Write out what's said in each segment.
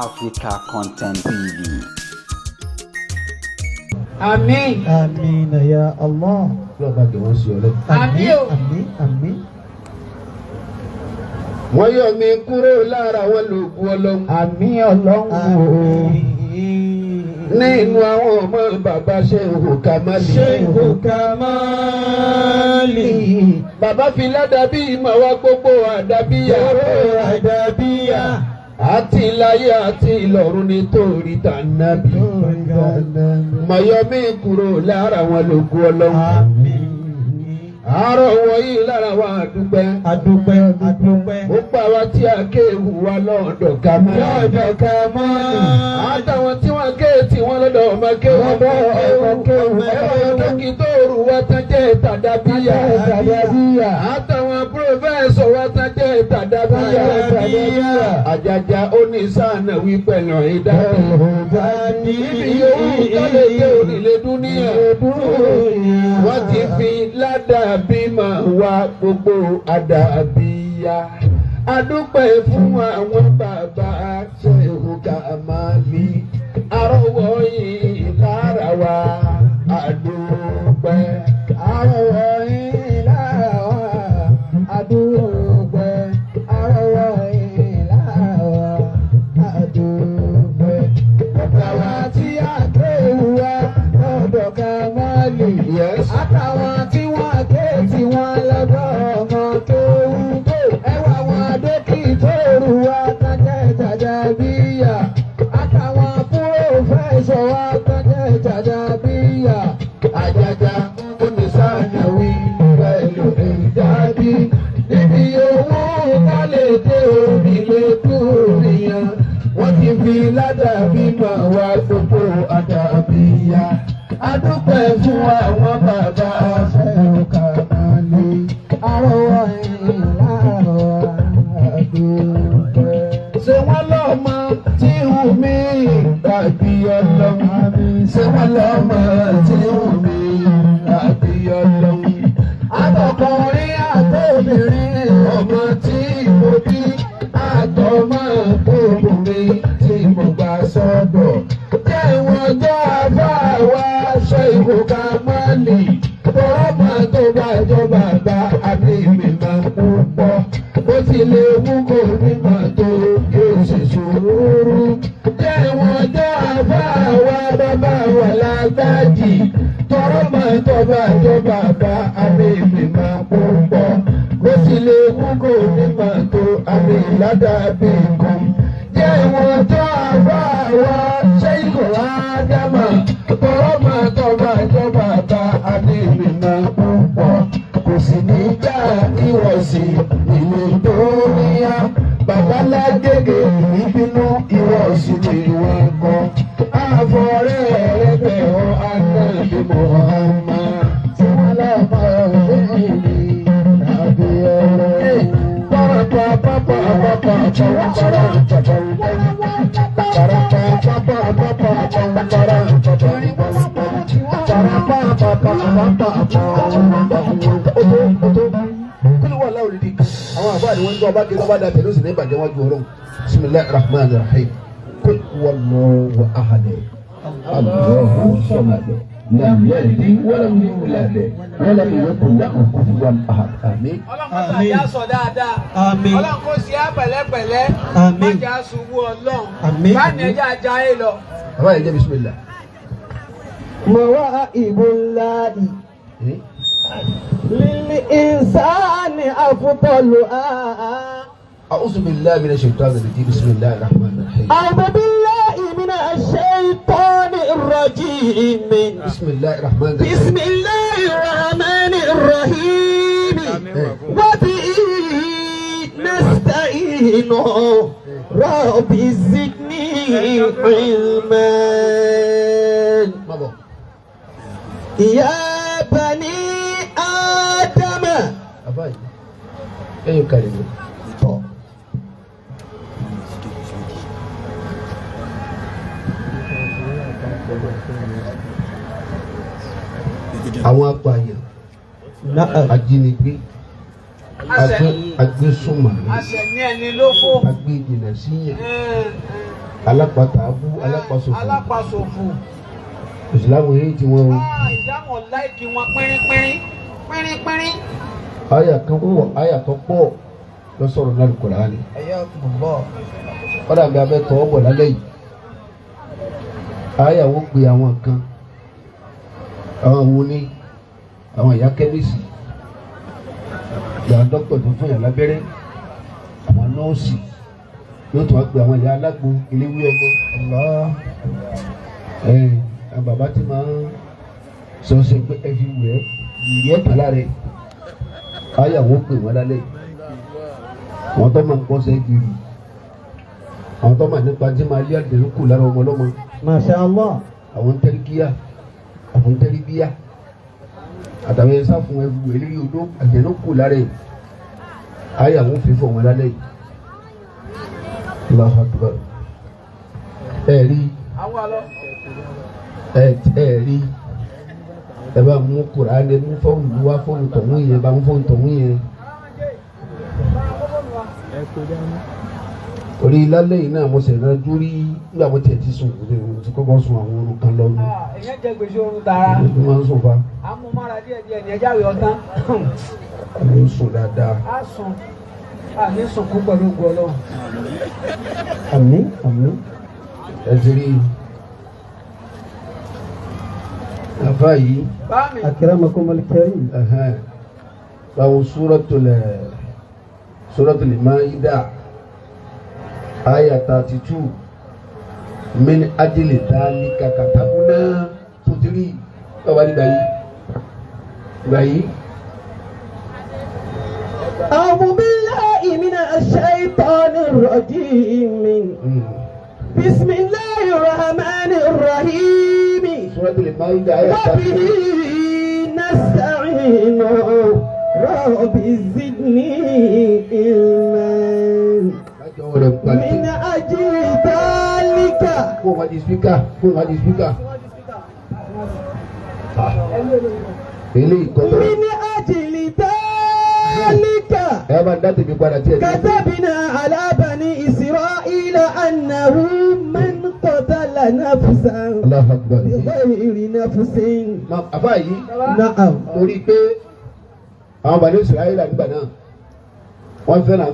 Africa Content TV. Àmín. Àmín ya Allah. Lọ́ọ̀ bá gẹ̀ wọ́n sí ọ lẹ́nu. Àmín o. Àmín àmín. Wọ́n yọ mí kúrò lára wọn lògùn ọlọ́run. Àmín ọlọ́run o. Nínú àwọn ọmọ bàbá Shehu Kamali. Shehu Kamali. Bàbá fi ládàbí ìmọ̀ wá gbogbo àdàbíyà. Àdàbíyà. Àti láyé àti ìlọ̀run nítorí tànàbí. Mọ̀yọ́ mi kúrò lára wọn lògùn ọlọ́run. Àmín. Àárọ̀ wọ̀nyí lára wa àdúpẹ́. Adúpẹ́ adúpẹ́. Ó pa wá tí a kéwù wa lọ́dọ̀ Kamali. Lọ́dọ̀ Kamali. Àtàwọn tí wọ́n ké tí wọ́n lọ́dọ̀ ọmọ kéwù. Lọ́dọ̀ ọmọ kéwù. Ẹ̀rọ dókítà òru wa tán jẹ́ tàdàbíyà. Tàdàbíyà. Àtàwọn pírọfẹ́sọ̀ wa tán jẹ́ tàdàbíyà. Tàdàbíyà. Àjàjà onísànà wí pẹ̀lú ìdájọ́. Ìdádì. Ibi yòówù tó lè dé onílé dúníà. Wọ́n ti fi ládàbí máa wá gbogbo àdàbíyá. Adúpẹ́ fún àwọn bàbá Shehu Kamali. Arọ́wọ́ yìí lára wa adúpẹ́. Arọ̀wọ̀ yín lára wa adúpẹ́. Arọ̀wọ̀ yín lára wa adúpẹ́. Àtàwọn tí a kéwù wa lọ́dọ̀ Kamali. Yes. Àtàwọn tí wọ́n ké tí wọ́n lọ́dọ̀ ọmọ kéwù. Ẹwà wọn dókítà òru wa tán jẹ́ jàjàbíyà. Àtàwọn púròfẹ́sọ̀ wa tán jẹ́ jàjàbíyà. Àjàjà onísànàwí pẹ̀lú ìdádí. Níbi owó ká lè dé onílé dúnìyàn. Wọ́n ti fi ládàbí mọ̀ wá gbogbo àdàbíyá. Adúpẹ́ fún àwọn bàbá Shehu Kamali. Arọ̀wọ̀ yín lára wa adúpẹ́. Ṣé wọ́n lọ́mọ tí wù mí tàbí ọlọ́mọ? Ṣé wọ́n lọ́mọ tí wù mí tàbí ọlọ́mọ? Àtọkùnrin àtobìnrin. Ọmọ tí mo bí àtọmọ obìnrin tí mo gbà sọ́dọ̀. Jẹ́ wọn jọ àbá wa Shehu Kamali. Bọ́ọ̀mọ tó bá jọ bàbá àbí mi máa ń pọ̀. Bó ti lè mú kó mímọ̀ tó yóò ṣe sùúrù. Jẹ́ wọn jọ àbá wa bàbá wa lágbájì. Tọrọmọ tó bá jọ bàbá àbí mi máa ń pọ̀. Bó ti lè mú kó mímọ̀ tó àmì ládàbí kan. Jẹ́ wọn jọ àbá wa Shehu Ádámà. Tọrọmọ tó bá jọ bàbá àbí mi máa ń pọ̀. Kò sì ní já ìwọ̀sí ìlú tó níyà. Bàbá lágége ìbínú ìwọ̀sí ni wọ́n kọ́. Àfọ̀rẹ́ rẹ̀ bẹ̀ ọ́ Ànábì Muhammad. Tí wọ́n lọ́mọ òfin mi tàbí ọ̀rẹ́. Àwọn àbá ni wọ́n ń gbọ́ ọba kí ọba dàbẹ̀ ló sì ní ìbàjẹ́ wájú ọlọ́run. Bismillahir Rahmanir Rahim. Qul huwallahu ahad. Allahu samad. Lam yalid wa lam yulad wa lam yakun lahu kufuwan ahad. Àmín. Ọlọ́run kó sàyà sọ dáadáa. Àmín. Ọlọ́run kó sí á pẹ̀lẹ́pẹ̀lẹ́. Àmín. Má jẹ́ àṣubú ọlọ́run. Àmín. Bá ní ẹja ajá yé lọ. Bàbá yìí jẹ́ bismillah. Mawahibullahi lil insani afdaluha. A'udhu billahi minash shaitanir rajim. Bismillahir rahmanir rahim. A'udhu billahi minash shaitanir rajim. Bismillahir rahmanir rahim. Bismillahir rahmanir rahim. Wa bihi nasta'inu. Rabbi zidni ilman. Má bọ̀. Ya bani Adama. Bàbá yìí ẹ̀yin kàlẹ́ mi. Àwọn apààyàn ajínigbé agbésùnmọ̀mí Àṣẹ ní ẹni ló fò. agbéjìnà síyàn Alápatà abú alápasòfò. Alápasòfò. Ìsìlámù yìí ti wọ́n o. Ìsìlámù ọ̀láìkì wọn pínrín-pínrín pínrín-pínrín. Àyà kan pọ̀ àyà tó pọ̀ lọ sọ̀rọ̀ náà Kùránì. Ọ̀dà bí abẹ́ tọ́ bọ̀ lálẹ́ yìí. Àyà wo pe àwọn kan. Àwọn wo ni àwọn ìyá kẹ́míìsì. Ìyá dókítà tó fún yàn lábẹ́rẹ́. Àwọn nọ́ọ̀sì yóò tún wá pe àwọn ìyá alágbo eléwé ọmọ. Àwọn bàbá tí máa ń sọ ṣe pé ẹ fi wẹ̀ yìí ẹ̀ tàn lára ẹ̀. Àyà wo pè wọ́n lálẹ́ yìí. Àwọn tó máa ń kọ́sẹ́ gírì, àwọn tó máa nípa tí máa lé àdéhùn kù lára ọmọ ọlọ́mọ. Masha Allah. Àwọn tẹ́ríkíyà, àwọn tẹ́ríbíyà, àtàwọn ẹ̀sà fún ẹ̀fù eléré odó àdéhùn kù lára ẹ̀. Àyà wo fífọ̀ wọn lálẹ́ yìí. Allahu Akbar. Ẹ rí ẹ rí ẹ bá mú Kùránì mú fóònù wá fóònù tọ̀hún yẹn bá mú fóònù tọ̀hún yẹn. Orí lálẹ́ yìí náà mo sì ránjú rí nígbà mo tiẹ̀ ti sùn mo ti kọ́kọ́ sun àwọn oorun kan lọ́nu. Èyàn jẹ gbèsè oorun tààrà. Mo máa ń sùn fa. Amúmára díẹ̀ díẹ̀ ní ẹja rẹ̀ ọ̀tán. Mo ń sùn dáadáa. A sùn a ní sùn kú pẹ̀lú ògùn Ọlọ́run. Àmín àmín. Ẹ ti rí i. Àfa yìí. Báàmì. Akramakumul karim. Báwo Suratul Maida aya 32 min ajli dhalika katabuna tó ti rí bàbá ní gbàyí gbàyí. A'udhu billahi minash shaitanir rajim. Bismillahir rahmanir rahim. Suratul Maida aya 32. Wa bihi nasta'in. Rabbi zidni ilman. Min ajli dhalika. Kó wá di spíkà, kó wá di spíkà. Eléyìí kọ́ tó. Min ajli dhalika. Ẹ bá dá tèmi padà tí ẹ. Katabna ala bani Isra'ila annahu man qatala nafsan. Allahu Akbar. Bighayri nafsin. Àbá yìí. Na'am. Torí pé àwọn bàbá Israẹli nígbà náà wọ́n fẹ́ràn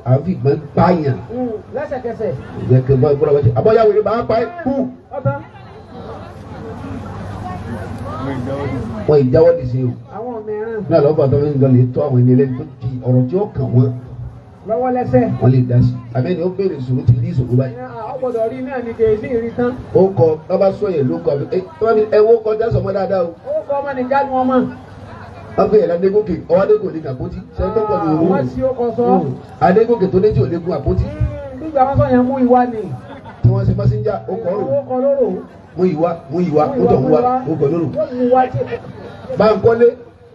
àfi ìgbọ́n pààyàn. Lẹ́sẹ̀kẹsẹ̀. Ìjẹ́ bọ́ ìbúra wọ́n ṣe àbọ̀yáwó ni bàá pa ẹ́ kú. Wọ́n ìjáwọ́ ti ṣe o. Àwọn mìíràn. Ní àlọ́ bàtà wọn lọ lè tọ́ àwọn ẹni ẹlẹ́ni tó di ọ̀rọ̀ tí ó kàn wọ́n. Lọ́wọ́ lẹ́sẹ̀. Wọ́n lè dá sí. Àbẹ́ni ó béèrè ìṣòro ti rí ìṣòro báyìí. Ó gbọ́dọ̀ rí náà ní kèésì rí tán. Ó kọ bàbá sọ yẹn ló kọ ẹ wo kọjá sọmọ dáadáa o. Ó kọ ọmọ nìkan ni wọ́n mọ̀. Wọ́n pè é Adégòkè ọwọ́ Adégòkè ní àpótí sẹ́ńtọ́ pẹ̀lú òru. Wọ́n sí ó kọ sọ. Adégòkè tó létí ò lè gun àpótí. Gbígbà wọn sọ yẹn mú ìwá ni. Tí wọ́n ṣe pásíńjà ó kọ́ rò. Ó kọ lóró. Mú ìwá mú ìwá ó tọ̀ ń wá ó kọ lóró. Báńkọ́lé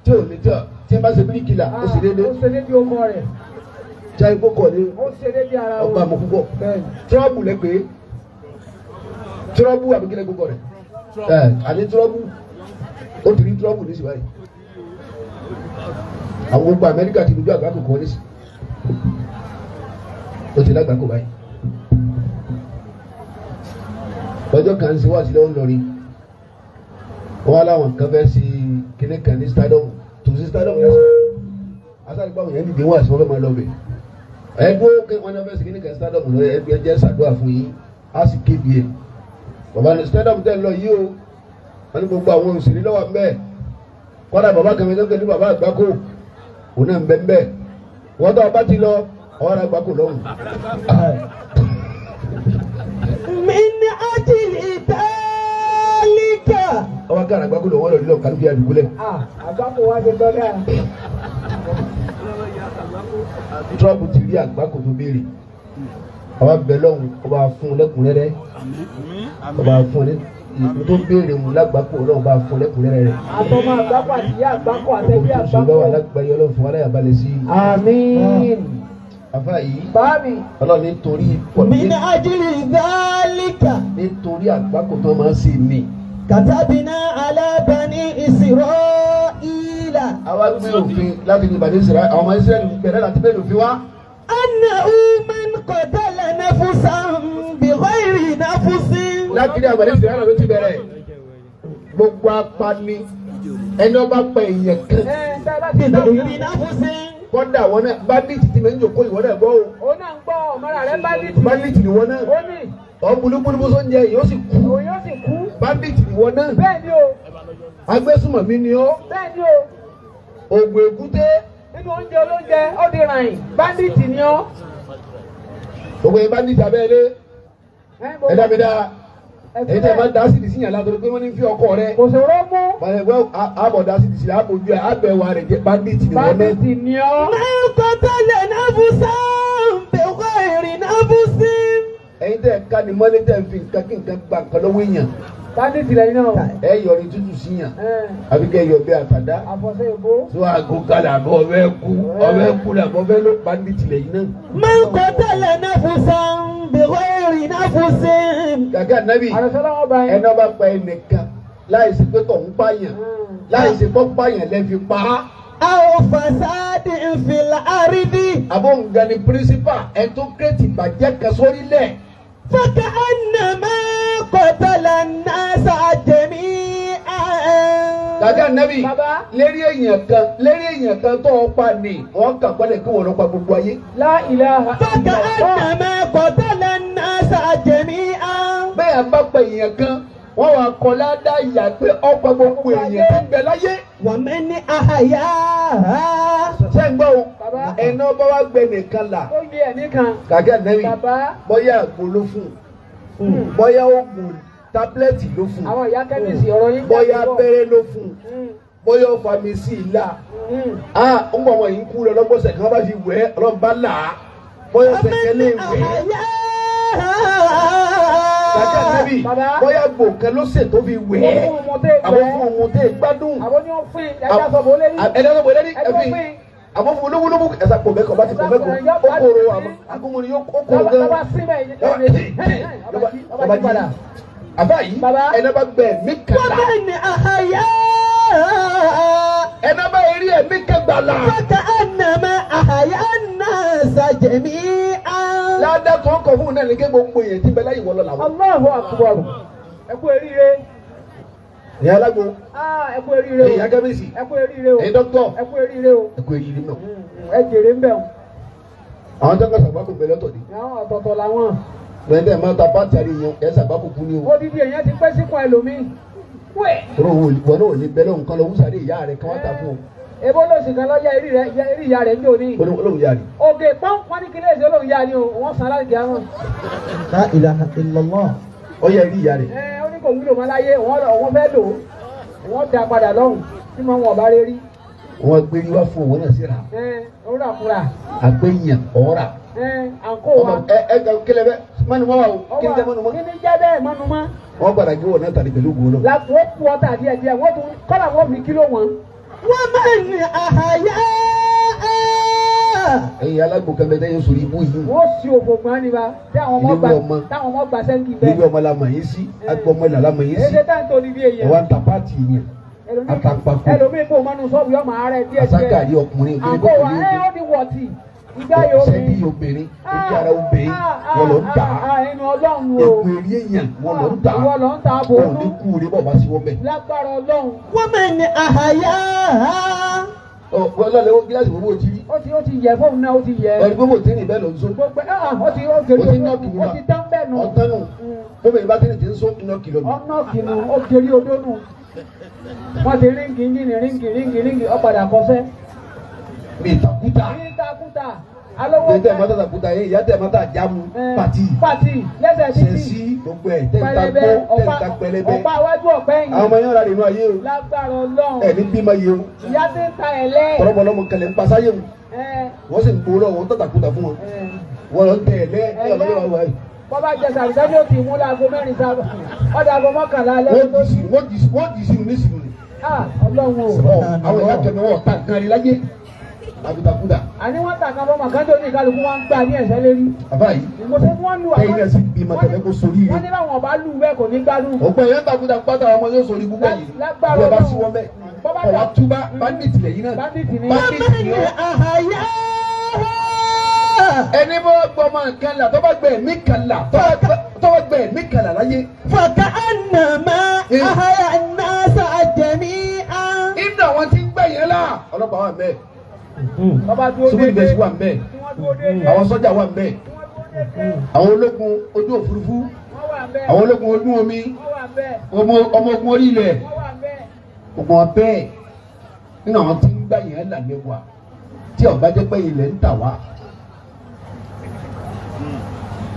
tí ò ní tí ò tí ẹ bá ṣe bíríkìlà ó sì dédé. Ó ṣe dédé ọkọ rẹ̀. Jẹ́ ipò kọ̀ ní. Ó ṣe dédé ara wọn. Ọba àmọ́ púpọ̀. Trọ́bù lẹ́gbẹ̀ẹ́. Trọ́bù àbíkílẹ̀ gbogbo rẹ̀. Ẹ àní trọ́bù. Ó ti rí trọ́bù ní síbáyìí. Àwọn gbogbo Amẹ́ríkà ti dojú àgbákò kan nísì. Ó ti lágbàkò báyìí. Ọjọ́ kan ń ṣe wá sílẹ̀ ó ń lọrin. Wọ́n á láwọn kan fẹ́ sí kinní kan ní stadium tòsí stadium lẹ́sìn. Asáré gbàgbọ́ yẹn dìde wá sí wọ́n fẹ́ máa lọ bẹ̀. Ẹgbẹ́ kí wọ́n fẹ́ sí kinní kan stadium lọ ẹgbẹ́ jẹ́ ṣàdúrà fún yín á sì kébi ẹ̀. Bàbá ní stadium tẹ́ ń lọ yìí o. Wọ́n ní gbogbo àwọn òṣèré lọ́wọ́ mbẹ́. Kọ́dà bàbá kan tó ń pè ní bàbá àgbákò òun náà ń bẹ mbẹ́. Wọ́n tó ọba ti lọ ọ̀rọ̀ àgbákò lọ́hùn. Min ajli dhalika. Ọba kára àgbákò lọ́wọ́ lọ́ọ́ nílò kálukú yà dùgbò lẹ̀. Àgbákò wa ti tọ́ dáa. Trump ti rí àgbákò tó béèrè. Ọba bẹ lọ́hùn ọba fún lẹ́kùnrẹ́rẹ́. Ọba fún lẹ́kùnrẹ́rẹ́ tó béèrè mu lágbàkó Ọlọ́run bá fún lẹ́kùnrẹ́rẹ́ rẹ̀. Àtọmọ àgbákò àti ìyá àgbákò àtẹbí àgbákò. Gbogbo wa lágbàáyé Ọlọ́run fún aláyàbalẹ̀ sí i. Àmín. Àfa yìí. Báàmì. Ọlọ́run nítorí. Min ajli dhalika. Nítorí àgbákò tó máa ń ṣe mí. Katabna ala bani Isra'ila. Àwa gbé òfin láti ní Bani Isra'ila àwọn ọmọ Israẹli bẹ̀rẹ̀ láti bẹ̀rẹ̀ òfin wá. Annahu man qatala nafsan bighayri Lákìrí àgbàdo ìsìnkú ló ti bẹ̀rẹ̀. Gbogbo apani ẹni ọba pa èèyàn kan. Kọ́dà wọn náà bandit ti mẹ́ ń jòkó ìwọ náà gbọ́ o. Ó náà ń gbọ́ ọ̀mọ́ra rẹ̀ bandit. Bandit ni wọn náà. Ó ní. Ọ̀ bulúbulúbú sóúnjẹ yóò sì kú. Òun yóò sì kú. Bandit ni wọn náà. Bẹ́ẹ̀ ni o. Agbésùmọ̀mí ni ọ́. Bẹ́ẹ̀ ni o. Ògùn èkúté. Nínú oúnjẹ olóúnjẹ ó di ràyìn. Bandit ni ọ́. Ògùn yẹn bandit abẹ́lé. Ẹ dá mi dá. Èyí tẹ́ ẹ máa ń dá sídìí síyàn látọ̀rọ̀ pé wọ́n ní fi ọkọ rẹ. Kò ṣòro mú. Bàlẹ̀ wẹ́ àbọ̀ dá sídìí síyàn àbójú ẹ̀ àbẹ̀wò rẹ̀ jẹ́ bandit ni wọ́n náà. Bandit ni ọ́. Ẹ̀yin tẹ́ ẹ ká ni mọ́lé tẹ́ ẹ fi nǹkan kí nǹkan gba nǹkan lọ́wọ́ èèyàn. Bandit lẹ́yìn náà. Ẹ yọrí tútù síyàn. Àbí kẹ́ yọ bí àtàdá. Àfọ̀ṣẹ́ ìbò. Tó aago kalẹ̀ àbọ̀ ọbẹ̀ kú ọbẹ̀ kú làbọ̀ ọbẹ̀ ló bandit lẹ́yìn náà. Gàgà nábì ẹni ọba pa ẹnìkan láì sí pé tọ̀hún pààyàn láì sí pé pààyàn lẹ́ fi pa á. Àbọ̀ nǹkan ni pírísípà ẹ̀ tó kírètì ìbàjẹ́ kan sórílẹ̀. فكأنما قتل الناس جميعا. Gàgà nábì lérí èèyàn kan tó o pa ni wọ́n kà gbọ́dọ̀ kí wọ́n lọ pa gbogbo ayé. La ilaha فكأنما قتل الناس جميعا. Bẹ́ẹ̀ bá pa èèyàn kan wọ́n wá kọ́ ládàá ìyá pé ọ̀pọ̀ gbogbo èèyàn tó ń bẹ láyé. ومن أحياها. Ṣé ń gbọ́ o? Ẹni ọba wa gbẹ nìkan là. Ó yẹ nìkan. Gàgà nábì bóyá àgbo ló fún un bóyá oògùn tábìlẹ̀tì ló fún un Àwọn ìyá kẹ́míìsì ọ̀rọ̀ yín. bóyá abẹ́rẹ́ ló fún un bóyá ó fami sí i la. Ń bọ̀ wọ̀nyí kú lọ lọ́gbọ̀sẹ̀ kí wọ́n bá fi wẹ̀ ẹ́ ọlọ́run bá là á bóyá sẹ̀kẹ́ lè wẹ̀ ẹ́. Gàgà nábì bóyá gbòǹkan ló ṣe tó fi wẹ̀ ẹ́ àwọn fún ọmọ tẹ́ gbádùn. Àwọn ni wọ́n fún ẹja sọ̀bọ̀ lérí. Ẹja sọ̀bọ̀ lérí ẹ̀fín. Àmọ́ fún olówólówó ẹ̀sà pò mẹ́kọ̀ọ́ bá ti pò mẹ́kọ̀ọ́ ó kóró àgúnmu ni ó kóró gan. Lọ́ba síbẹ̀ lọ́ba jí. Àbá yìí ẹ̀nà bá gbẹ ẹ̀mí kẹta. ومن أحياها. Ẹ̀nà bá eré ẹ̀mí kẹgbàlá. فكأنما أحيا الناس جميعا. Ládàá tó ń kọ fún un náà ní ké gbogbo èèyàn ti bẹ láyé wọlọ làwọn. Allahu akbar. Ẹ kú eríire. Ìyá alágbo. Ẹ kú eríire o. Ìyá kẹ́míìsì. Ẹ kú eríire o. Ẹ̀yin dọ́kítọ̀. Ẹ kú eríire o. Ẹ kú eríire náà. Ẹ jèrè ń bẹ̀ o. Àwọn tó ń kọ sàgbákò bẹ̀rẹ̀ lọ́tọ̀ ni. Àwọn ọ̀tọ̀ọ̀tọ̀ làwọn. Bẹ́ẹ̀ máa ta pàtì àrí yẹn ẹ̀ sàgbákò kú ni o. Odidi èèyàn ti pẹ́ síkùn ẹlòmíì. Tọ́lọ́ wọn náà ò lè bẹ́lẹ̀ nǹkan lọ wúsàdé ìyá rẹ̀ kan wá ta fún o. Ebo lóṣù kan lọ́jà eré ìyá rẹ̀ ń jò ní. Olóhùn yá ni. Ògè pọ́n wọ́n ní kílé èsì olóhùn yá ni o, wọ́n san láti kí á mọ̀. La ilaha illallah. Ó yẹ eré ìyá rẹ̀. Ẹ ó ní kò wúlò mọ́ láyé, òun fẹ́ lò ó, wọ́n da padà lọ́hùn tí mo wọ̀n bá rí rí. Wọ́n gbé wá fún òun náà síra. Ẹ òun rà fúra. Àgbéyàn ọ̀rà. Ẹ àǹkó wa. Ẹ ẹ kílẹ̀ bẹ́ẹ̀ mọ́nu mọ́ wa o, kí ni jẹ́ mọ́nu mọ́? Kí ni jẹ́ bẹ́ẹ̀ mọ́nu mọ́? Wọ́n gbàdá gé wọ̀ náà tàbí pẹ̀lú ògùn náà. Làpò kú ọ̀tà díẹ̀ díẹ̀, wọ́n tún kọ́là wọ́n fi kílò wọn. ومن أحياها. Ẹ̀yin alágbó kẹmẹ tẹ́ yóò sórí ibú yìí. Wọ́n sì òfò gbọ́n ní ba tí àwọn ọmọ gbà sẹ́ńkì bẹ́ẹ̀. Ilé ọmọ la mọ̀ yín sí, agbọ́ ọmọ là la mọ̀ yín sí. Èdè tá n tó ní bí èèyàn. Ẹ wá ń ta pààtì yẹn. Àtàǹpàkò. Ẹlòmíì kò mọ́nu sọ́ọ̀bù yọ máa rẹ̀ díẹ̀ díẹ̀. Àsákàrí ọkùnrin. Àǹkó wa ẹ ó di wọ̀tì. Ìgbà yóò mi. Sẹ́bí obìnrin, ojú ara obìnrin, wọ́n lọ ń tà á. Inú Ọlọ́run o. Èkó eré èèyàn, wọ́n lọ ń tà á. Wọ́n lọ ń tà á bò ó. Wọ́n ní kú rí bọ̀ bá sí wọ́n bẹ̀. Lágbára Ọlọ́run. ومن أحياها. Wọ́n lọ́lẹ̀ wọ́n gíláàsì gbogbo ti rí. Ó ti yẹ fóònù náà ó ti yẹ. Ẹni gbogbo tí ní bẹ́ẹ̀ ló ń sọ. Gbogbo ẹ̀ ó ti ó kiri ó ti tán bẹ́ẹ̀ nù. Ọ̀tán nù. Bóbá ìbá tí ní ti ń sọ iná kìlọ̀ nù. Ọ̀nà kìlọ̀ ó kiri odó nù. Wọ́n ti ríngì ríngì ríngì ríngì ríngì ó padà kọsẹ́. Mi ìtàkùtà. Mi ìtàkùtà. Alówó tẹ mọ́tà tàkùtà yẹn ìyá tẹ mọ́tà jámu pàtì. Pàtì lẹ́sẹ̀ títì. Sẹ̀sí gbogbo ẹ̀ tẹ̀ ń ta gbó tẹ̀ ń ta pẹlẹbẹ. Ọ̀pá iwájú ọ̀pẹ́ yìí. Àwọn ọmọ yẹn rà nínú ayé o. Lágbára Ọlọ́run. Ẹ ní bímọ yìí o. Ìyá ti ń ta ẹ̀lẹ́. Tọ́lọ́mọlọ́mọ kẹlẹ̀ ń pasáyé o. Wọ́n sì ń gbowó lọ́wọ́ wọn tàkùtà fún wọn. Wọ́n lọ tẹ̀ ẹ̀lẹ́ Bọ́bá jẹ sàrìsẹ́ ní òtí mú láago mẹ́rin sábà. Ọ̀dà aago mọ́kànlá alẹ́. Wọ́n jì sínú ní sínú ni. Ọlọ́run o. Àwọn ìyá kẹmẹ wọn ta nǹkan rí láyé. Àbùtàkùdà. Àní wọ́n tà kan fọmọ kan tó ní kálukú wọn gbà ní ẹ̀sẹ̀ lérí. Bàbá yìí. Mo ṣe wọ́n lu àwọn. Ẹyin náà sì bímọ tẹ̀lé kó sórí rẹ̀. Wọ́n ní báwọn ọba lù bẹ́ẹ̀ kò ní gbádùn. Ọ̀pọ̀ ẹ̀yàn tàkùtà pátá ọmọ yóò sórí gbogbo yìí. Lágbára Bí ẹ bá Ọlọ́run. sí wọn bẹ́ẹ̀. Bọ́bá Ọ̀wá túbá bandit lẹ́yìn náà. Bandit ni. Bandit ni ومن ọ́. أحياها. Ẹni bá gbọmọ nǹkan là tó bá gbẹ mí kan là tó bá gbẹ. tọ́wọ́ gbẹ mí kàlà láyé. فكأنما أحيا الناس جميعا. Inú àwọn tí ń gbẹ yẹn là ọlọ́pàá wà ńbẹ̀, Bàbá dúró civil déédéé. defence wà ńbẹ̀, Tí wọ́n dúró déédéé. àwọn sọ́jà wà ńbẹ̀, Tí wọ́n dúró déédéé. àwọn ológun ojú òfurufú, Wọ́n wà ńbẹ̀. àwọn ológun ojú omi, Wọ́n wà ńbẹ̀. ọmọ ogun orí ilẹ̀, Wọ́n wà ńbẹ̀. ogun ọbẹ̀ nínú àwọn tí ń gbà yẹn là lẹ́wà tí ọba jẹ́ pé ilẹ̀ ń tà wá.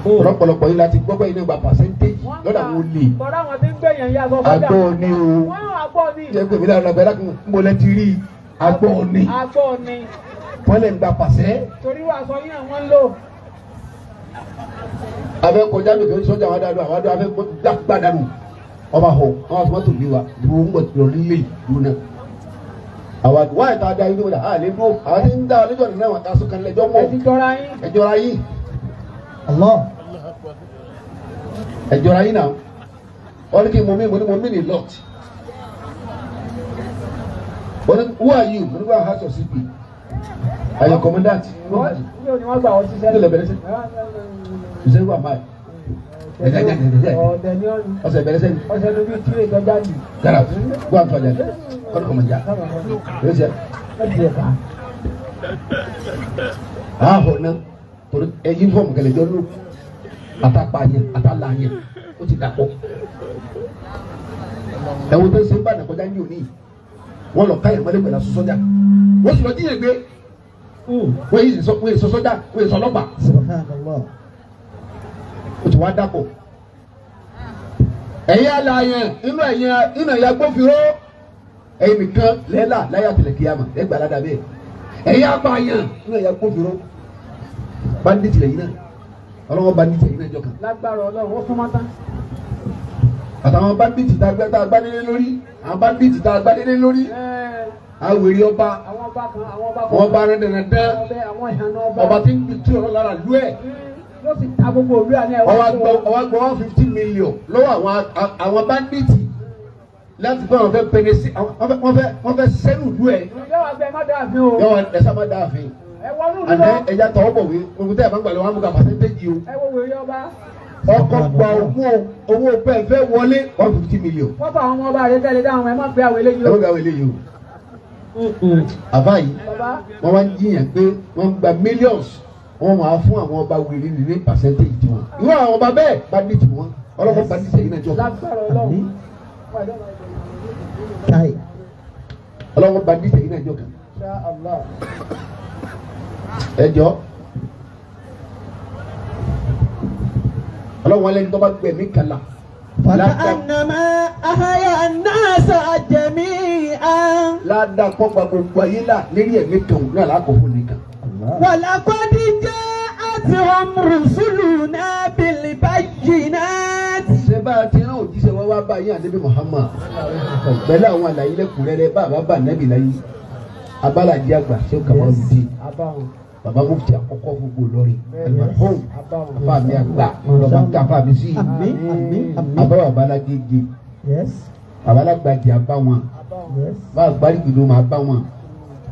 Ọ̀pọ̀lọpọ̀ yìí láti gbọ́ pé iná gba percentage lọ́dọ̀ àwọn olè. Bọ̀dá àwọn tí ń gbé yẹn yá sọ sọ́jà. Agbọ́ ni o. Wọ́n àgbọ̀ ni. Jẹ́ pé ìbílẹ̀ ọ̀nà gbẹ́dá kún mo lẹ́ ti rí agbọ́ ni. Àgbọ̀ ni. Wọ́n lè gba pàṣẹ. Torí wàá sọ yín àwọn ń lò. Abẹ́ kọjá mi kò ní sọ́jà àwọn adó àwọn adó abẹ́ gbàdánù. Ọba họ àwọn àti mọ́tò gbé wa dúró ń bọ̀ lọ lílé ìlú náà. Àwọn àti wáyé tá a da inú wọn à lè dúró àwọn tí ń dá ọlẹ́jọ́ nínú àwọn aṣọ kan lẹ́jọ́ mọ̀. Ẹ ti jọra yín. Ẹ jọra yín. Allah. Ẹ jọra yín náà. Wọ́n ní kí mo mí mo ní mo mí ní lot. Wọ́n ní who are you? Mo ní who house of CP. Are you commandant? Ní òní wọ́n gbà wọ́n ṣiṣẹ́. Ní lẹ́bẹ̀rẹ̀ sẹ́. Ṣé wà máa? Ọ̀dẹ̀ ni ọ̀nì. Ọ̀sẹ̀ bẹ̀rẹ̀ sẹ́ni. Ọ̀sẹ̀ ló bí tílé ìtọ́jà nì. Gara go and tọ́jà ní. Kọ́ni kò mọ̀ já. Yóò ṣe. Àhọ̀ náà torí ẹ yúnífọ̀mù kẹlẹ̀ jọ lò. Àtàpà yẹn àtàlà yẹn ó ti dàpọ̀. Ẹ̀wọ̀n tó ń ṣe ń bá nàkọjá ní òní. Wọ́n lọ káyọ̀ mọ́lẹ́ pẹ̀lú aṣọ sọ́jà. Wọ́n sì lọ jíyàn gbé. Wọ́n yìí sọ sọ́jà wọ́n yìí sọ ọlọ́pàá. Subhanallah. O ti wá dàpọ̀. Ẹ̀yin alààyàn inú ẹ̀yin inú ẹ̀yin agbófinró ẹ̀yin nìkan lẹ́la láyé àtẹlẹ kíyàmà ẹgbẹ́ aládàá bẹ́ẹ̀. Ẹ̀yin apààyàn inú ẹ̀yin agbófinró bandit lẹ́yìn náà ọlọ́wọ́ bandit lẹ́yìn náà jọ kan. Lágbára Ọlọ́run ó súnmọ́ tán. Àtàwọn bandit tá a gbádélé lórí àwọn bandit tá a gbádélé lórí awèrè ọba Àwọn ọba kan àwọn ọba kan. àwọn ọba rẹ̀ dandan Àwọn ìhànà ọba. ọba tí ń tú ọ̀rọ̀ lára lú ẹ̀. Yóò sì ta gbogbo òru àná ẹ̀wọ̀n. Ọwọ́ gbọ́ 150 million lọ́wọ́ àwọn bandits láti fún àwọn fẹ́ pẹ̀lẹ́ sí wọ́n fẹ́ sẹ́nu ìlú ẹ̀. Yóò wá gbé ẹ má dáàfin o. Yóò wá ẹ̀sà má dáàfin. Ẹ wọnú ìlú Àná lọ. ẹja tọwọ́ bọ̀ wí gbogbo tẹ́ ẹ̀ máa ń gbà lọ́wọ́ àmúga pàṣẹ́ntéèjì o. Ẹ wo wèrè ọba. Ọkọ̀ gba owó pẹ́ fẹ́ wọlé 150 million. Wọ́n bá àwọn ọmọ ọba rẹ tẹ́lẹ̀ dáhùn ẹ má gbé àwọn eléyìí Ẹ o. má gbé àwọn eléyìí o. Àbá yìí wọ́n wá ń jiyàn pé wọ́n ń gba millions wọ́n máa fún àwọn ọba wèrè ní percentage tiwọn. Irú àwọn ọba bẹ́ẹ̀ bandit wọn ọlọ́kọ̀ bandit ẹ̀yin náà jọ. Lágbára Ọlọ́run. Kai. Ọlọ́kọ̀ bandit ẹ̀yin náà jọ kan. Insha Allah. Ẹ jọ. Ọlọ́run alẹ́ ní tọ́ba gbẹ̀mí kàlà. فكأنما أحيا الناس جميعا. Ládàá kọ́gba gbogbo ayé là lérí ẹ̀mí kan náà lákòókò nìkan. ولقد جاءتهم رسلنا بالبينات. Ṣé bá a ti rán òjíṣẹ́ wá wá bá yín àdébí Muhammad pẹ̀lú àwọn àlàyé lẹ́kùnrẹ́rẹ́ bá a bá bá nẹ́bí láyé abálàjì àgbà ṣé ó kàwá olùdí bàbá mufti àkọ́kọ́ gbogbo Ìlọrin almarhum afa mi àgbà lọ́ba ká afa mi sí Àmín àmín àmín. abá bàbá alágége Yes. bàbá alágbàjì àbá wọn Yes. bá àgbárígìdó máa bá wọn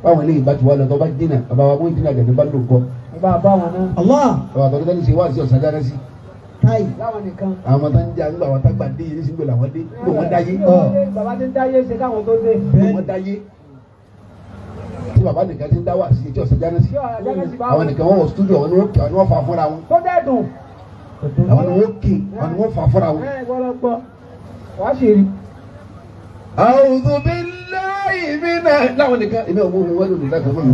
báwọn eléyìí bá ti wá lọ tó bá dínà bàbá wa mú ìdínà gẹ̀gẹ́ bá lò kọ́ Bàbá bá wọn náà. Allah. bàbá tọ́lú tẹ́lẹ̀ ṣe wá sí ọ̀sán dáná sí Kai. Láwọn nìkan. àwọn ọmọ tó ń jẹ àgbà àwọn tágbà dé yìí nísìnyí làwọn dé ló wọn dáyé Bàbá ti ń dáyé ṣe káwọn tó dé. ló wọn dáyé tí bàbá nìkan ti ń dá wá sí etí ọ̀sán dáná sí Ṣé ọ̀rọ̀ ajá sì bá àwọn wọn? nìkan wọn wọ stúdíò àwọn ni wọn kì àwọn ni wọn fa fúnra wọn Tó dẹ́dùn. àwọn ni wọn kì àwọn ni wọn fa fúnra wọn. Ẹ gbọ́dọ̀ gbọ́. Wàá sì rí. A'udhu billahi mina láwọn nìkan èmi ò mú mi wọ́n lòdì láti fún mi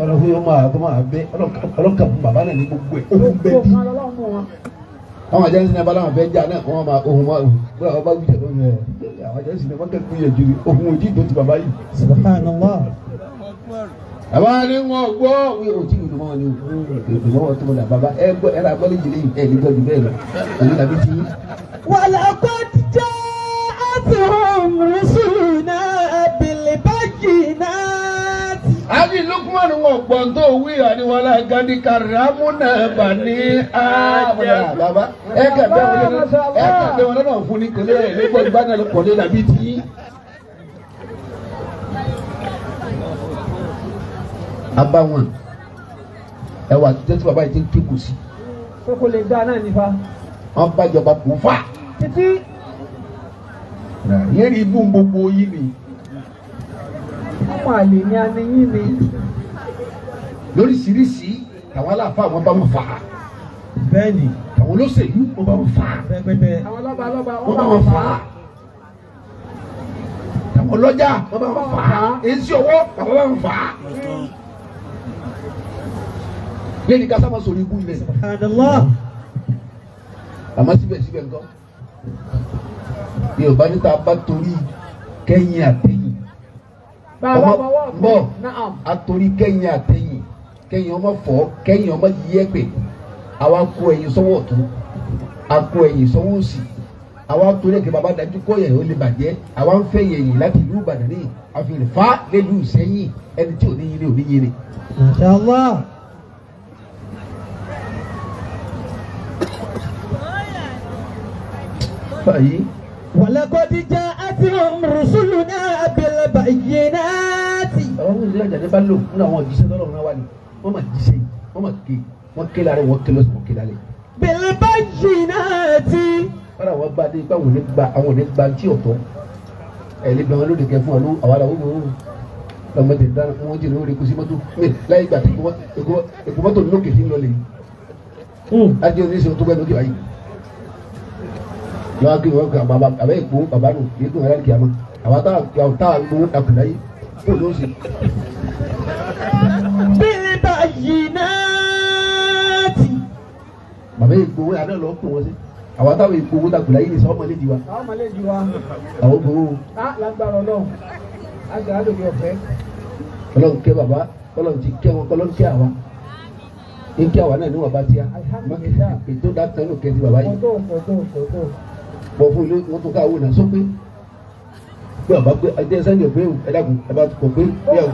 ọlọ́run fún yóò máa tó máa bẹ ọlọ́kà fún bàbá náà ní gbogbo ẹ̀ ohun bẹ́ẹ̀ Gbogbo bí kan lọ́lọ́run mú wọn. àwọn àjẹ́ sinmi abaláwọn fẹ́ jà náà kọ́ wọn máa ohun wọn ohun wọn bá wíjẹ tó ń yẹ àwọn àjẹ́ sinmi wọn kẹ́kọ̀ọ́ yẹ ju ohun ojú tó ti bàbá yìí. Subhanallah. Bàbá ni wọn gbọ́ wí òtí ìlú mọ́ ni ìlú mọ́ wọn tó mọ́ bàbá ẹ gbọ́ ẹ rà gbọ́ lè jìnnà ẹ ní gbọ́ ju bẹ́ẹ̀ lọ èyí làbí ti yín. ولقد جاءتهم رسلنا بالبينات. Àbí Lukman wọn gbọ́n tó wí àníwọlá gadi karamuna bani àmàlà bàbá ẹ kẹ bẹ wọn lọ́nà ẹ kẹ bẹ wọn lọ́nà fún ni kò lè lè gbọ́ ju bá náà kò lè làbí ti yín. Abá wọn ẹ wà títí bàbá yìí ti ń ké kù sí. Pé kò lè dá náà nífa. Wọ́n bá jọba kò fà. Títí. Yẹ́n rí ibú gbogbo yìí ni. Ọmọ àlè ni a ní yín ni. Lóríṣiríṣi àwọn aláàfáà wọn bá wọn fà á. Bẹ́ẹ̀ni. Àwọn olóṣèlú wọn bá wọn fà á. Pẹ́pẹ́pẹ́. Àwọn lọ́ba lọ́ba wọn bá wọn fà á. Àwọn ọlọ́jà wọn bá wọn fà á. Èsì ọwọ́ bàbá wọn fà á. Lẹ́ni ká sábà sọ̀rọ̀ ikú ilẹ̀. Subhanallah. Àmọ́ síbẹ̀síbẹ̀ nǹkan. Yorùbá níta bá torí kẹ́yìn àtẹ̀yìn. Bàbá bọ̀wọ̀ bọ̀ àtòrí kẹ́yìn àtẹ̀yìn kẹ́yìn ọmọ fọ́ kẹ́yìn ọmọ yíyẹ pé àwa kó ẹ̀yìn sọ́wọ́ ọ̀tún a kó ẹ̀yìn sọ́wọ́ òsì àwa torí ẹ̀kẹ́ bàbá dájú kọ́ yẹn ó lè bàjẹ́ àwa ń fẹ́ yẹ̀yìn láti ìlú Ìbàdàn ní àfihàn fa lẹ́lú Ìsẹ́yìn ẹni tí ò ní yín ni ò ní yín ni. Masha Allah. Báyìí. Walaqad ja'atuhum rusuluna bil bayyinati. Àwọn ọmọ ìlú Àjàní bá lò nínú àwọn òjíṣẹ́ tọ́lọ́run náà wà ní wọ́n máa jíṣẹ́ wọ́n máa ké wọ́n ké lára wọ́n ké lọ́sùn wọ́n ké lálẹ́. Bil bayyinati. Wọ́n àwọn bá dé ipá àwọn ò ní gba tí ọ̀tọ̀ ẹ̀ lè gbà wọn lóde kẹ fún wọn ló àwọn àwọn òun lọ́mọdé dáná wọ́n jẹ́ lórí kùsí mọ́tò láyé ìgbà tí èkó mọ́tò lókè tí ń lọ lè yìí. Láti oníṣẹ́ tó gbẹ́ lókè báyìí. Lọ́wọ́ kí wọ́n kà bàbá àbẹ́ èkó bàbá nù kí èkó yàrá kìámà àwọn táwọn gbowó dàkúndà yìí kó ló ń sè. Bil bayyinati. Bàbá èkó àná lọ pè wọ́n sí àwọn táwọn èkó owó dàkúndà yìí ní sọ́ọ́ mọ́lẹ́ di wa. Àwọn mọ̀lẹ́ di wa. Àwọn gbowó. Á lágbára Ọlọ́run á gbà á lòdì ọ̀fẹ́. Ọlọ́run kẹ́ bàbá Ọlọ́run ti kẹ́ wọn Ọlọ́run kẹ́ àwa nkẹ́ àwa náà níwọ̀n bá tíya ètò dàtàn ló kẹ́ ti bàbá yìí. Bọ̀ fún ilé wọn tó ká owó náà sópé bí ọba gbé ẹjẹ sẹ́ni ò pé o ẹ dàgùn ẹ bá kò pé bí ọ.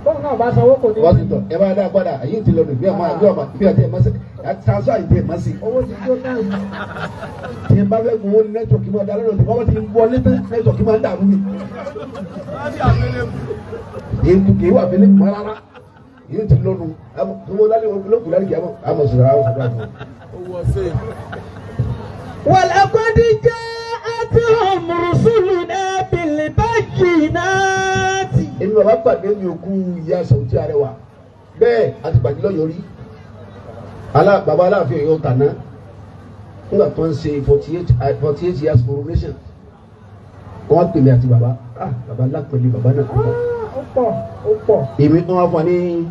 Bóun náà bá sanwó kò ní. Wọ́n ti tọ̀ ẹ bá dá padà àyè ti lọ nù bí ọmọ bí ọmọ bí ọtí ẹ má sẹ transfer àyè tí ẹ má sí. Owó ti jó náà. Tí ẹ bá fẹ́ gbowó ní nẹ́tíwọ̀kì máa dá lọ́dọ̀ tí wọ́n ti ń wọlé tán nẹ́tíwọ̀kì máa ń dàrú mi. Èyí kì í wà fẹ́lẹ́ mọ́ rárá èyí ti lọ nù owó lálẹ́ olókùn lálẹ́ kìí àmọ̀ sọ̀rọ̀ àwọn sọ̀rọ̀ àmọ̀. Walaqad ja'atuhum rusuluna bil bayyinati. Èmi bàbá pàdé mi òkú ìyá Sàwùtí Arẹwà bẹ́ẹ̀ àti pàdé lọ́yọ̀ọ́ rí bàbá Aláàfin Ọ̀yọ́ tàná nígbà tó ń ṣe 48 years coronation wọ́n pè mí àti bàbá bàbá lápẹ̀lẹ̀ bàbá náà kọ́. Ó pọ̀ ó pọ̀. Èmi wọ́n wá fún wa ní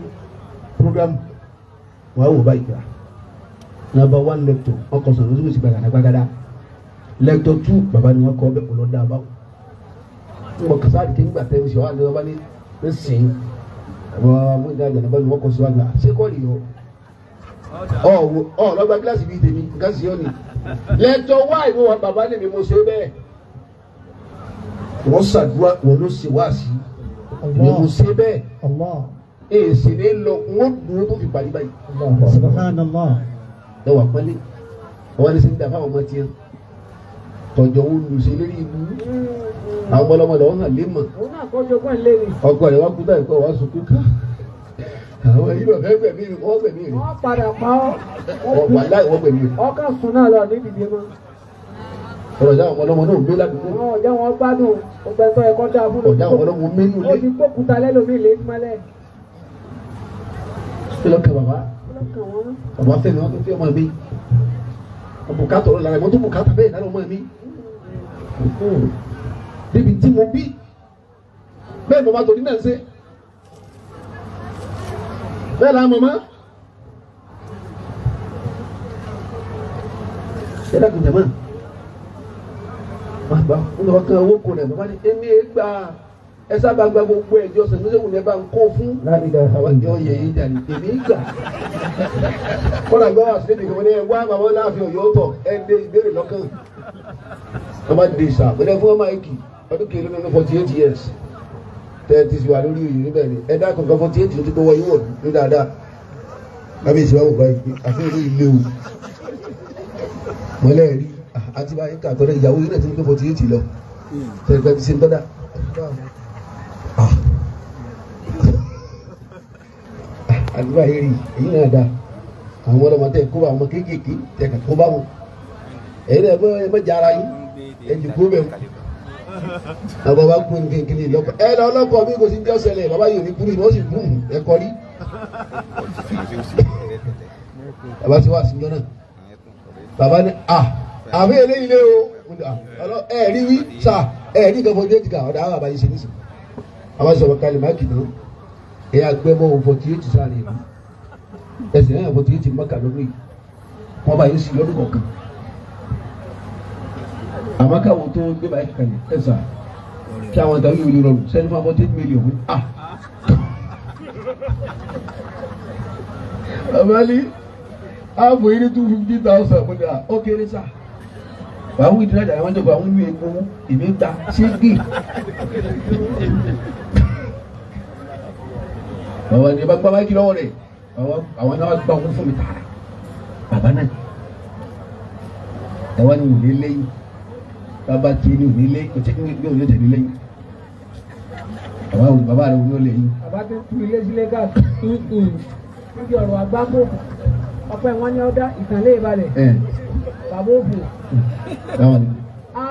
program wọ́n á wò báyìí gbà number 1 lecture wọ́n kọ sọ̀rọ̀ lóṣù gbàgàdà gbàgàdà lecture 2 bàbá ni wọ́n kọ́ bẹ́ẹ̀ kó lọ dá a báwò mo kasa àti kéwìn gbàtẹ́ mi sọ wà lọ́wọ́ ní ní sìn bàbá mo ní àjànà bá mi wọ́n kọ sí wa gbà ṣé kọ́ ni o ọ ọ lọ́gbà kíláàsì bíi tèmi nǹkan sì yọ ni lecture 1 ìwọ wa bàbá lèmi mo ṣe bẹ́ẹ̀ wọ́n ṣàdúrà wọ́n ló ṣe wá sí mi mo ṣe bẹ́ẹ̀ èsì ní lọ wọ́n dùn ó tó fi parí báyìí. Subhanallah. Ẹ wà pẹ́lẹ́ wọ́n ní sẹ́ńdà fáwọn ọmọ tiẹ̀ tọ̀jọ̀ ń lù sí lérí ibú àwọn ọmọlọmọ lọ́wọ́ hàn lé mọ̀ Òun náà kọ́ jogún ẹ̀ lérí. ọkọ rẹ̀ wá kú táyì kọ́ wá sunkún ká àwọn yìí bàbá gbẹ̀mí mi wọ́n gbẹ̀mí rẹ̀ Wọ́n padà pa ọ́. wọ́n wà láì wọ́n gbẹ̀mí rẹ̀ Ọkàn sùn náà lọ ní ìdíje mọ́. ọ̀rọ̀ ìjà àwọn ọmọlọmọ náà gbé ládùúgbò Àwọn ọ̀já wọn gbádùn ọgbẹ́ntọ́ ẹ̀kọ́ dáa fún ọ̀jà àwọn ọmọlọmọ mẹ́nu Ó lé ti gbókúta lẹ́lòmíì lé mọ́lẹ̀. kí lọ́kẹ́ bàbá Lọ́kàn wọn. bàbá fẹ́mi wọn tó fi ọmọ mi bùkátà ọ̀rọ̀ lára ìmọ̀ tó bùkátà bẹ́ẹ̀ lára ọmọ mi débi tí mo bí bẹ́ẹ̀ bàbá torí náà ṣe bẹ́ẹ̀ la mọ̀mọ́ ẹ dákun jẹ̀mọ́ bàbá ń lọ kan owó kò rẹ̀ bàbá ní èmi ẹ gbà ẹ sábà gba gbogbo ẹjọ́ sẹ̀mísẹ́wò ní ẹ bá ń kó fún bàbá ìjọ yẹ yín dàní èmi gbà kọ́lá gbọ́ wá sílẹ̀ nìkan ní ẹ wá bàbá Aláàfin Ọ̀yọ́ tọ̀ ẹ dé ìbéèrè lọ́kàn bàbá dé sà bẹ́ẹ̀ fún ọmọ ẹ̀kì ọdún kejì lónìí 48 years tẹ́ ti wà lórí òyìn níbẹ̀ ni ẹ dákun kan 48 ló ti gbowó yín wọ̀ ní dáadáa lábẹ́ ìṣẹ́ wà wò báyìí àfihàn ìlú ilé o mọ́lẹ́ rí àti báyìí kàtọ́ rẹ̀ ìyàwó yìí náà ti ń gbé 48 lọ tẹ́ ẹ ti ṣe ń tọ́da àdúrà yìí rí èyí náà dáa àwọn ọlọmọ tẹ kó bá àwọn kéékèèké tẹ kà kó bá wọn Èyí náà ẹ mọ̀ jara yín ẹ jù kú bẹ́ẹ̀. Àwọn bàbá kú ní kékeré lọ́kọ̀ ẹ lọ lọ́kọ̀ mi kò sí ní ọ̀sẹ̀lẹ̀ bàbá yìí ò ní kúrú ìmọ̀ ó sì kú ẹ kọ́ rí. Bàbá ti wá àsìjọ náà. Bàbá ní à àbí eléyìí lé o ẹ rí wí sà ẹ rí nǹkan fọdí ètìkà ọ̀dà àwọn bàbá yìí ṣe nísìn. Bàbá sọ̀rọ̀ kalẹ̀ má kì náà ẹ yà gbẹ́ mọ́ 48 sáà ní ìlú. Ẹsẹ̀ náà 48 mọ́kà lọ́dún yìí. Wọ́n bá yìí sí lọ́dún kọ̀ọ̀kan. Àmọ́ káwọn tó gbé báyìí kalẹ̀ ẹ sà kí àwọn tàbí ìwé rọrùn sẹ́ni fún 48 million ah. Bàbá ní ààbò yìí ní 250,000 mo ní à ó kéré sá. Àwọn ìdílé àjà àwọn ìjọba àwọn ìlú epo ìmí ta ṣégbè. Bàbá ní bá gbá báyìí lọ́wọ́ rẹ̀ àwọn náà gbá owó fún mi tààrà. Bàbá náà ẹ wá ní òní lẹ́yìn. Bàbá tí ní òní lẹ́yìn kò tẹ́ ní òní tẹ̀lé lẹ́yìn. Bàbá rẹ̀ òní ò lẹ́yìn. Bàbá tó tú ilé sílé káàkiri níbi ọ̀rọ̀ àgbákò ọpẹ́ wọn ní ọdá ìtànlé ìbalẹ̀ bàbá òfò. A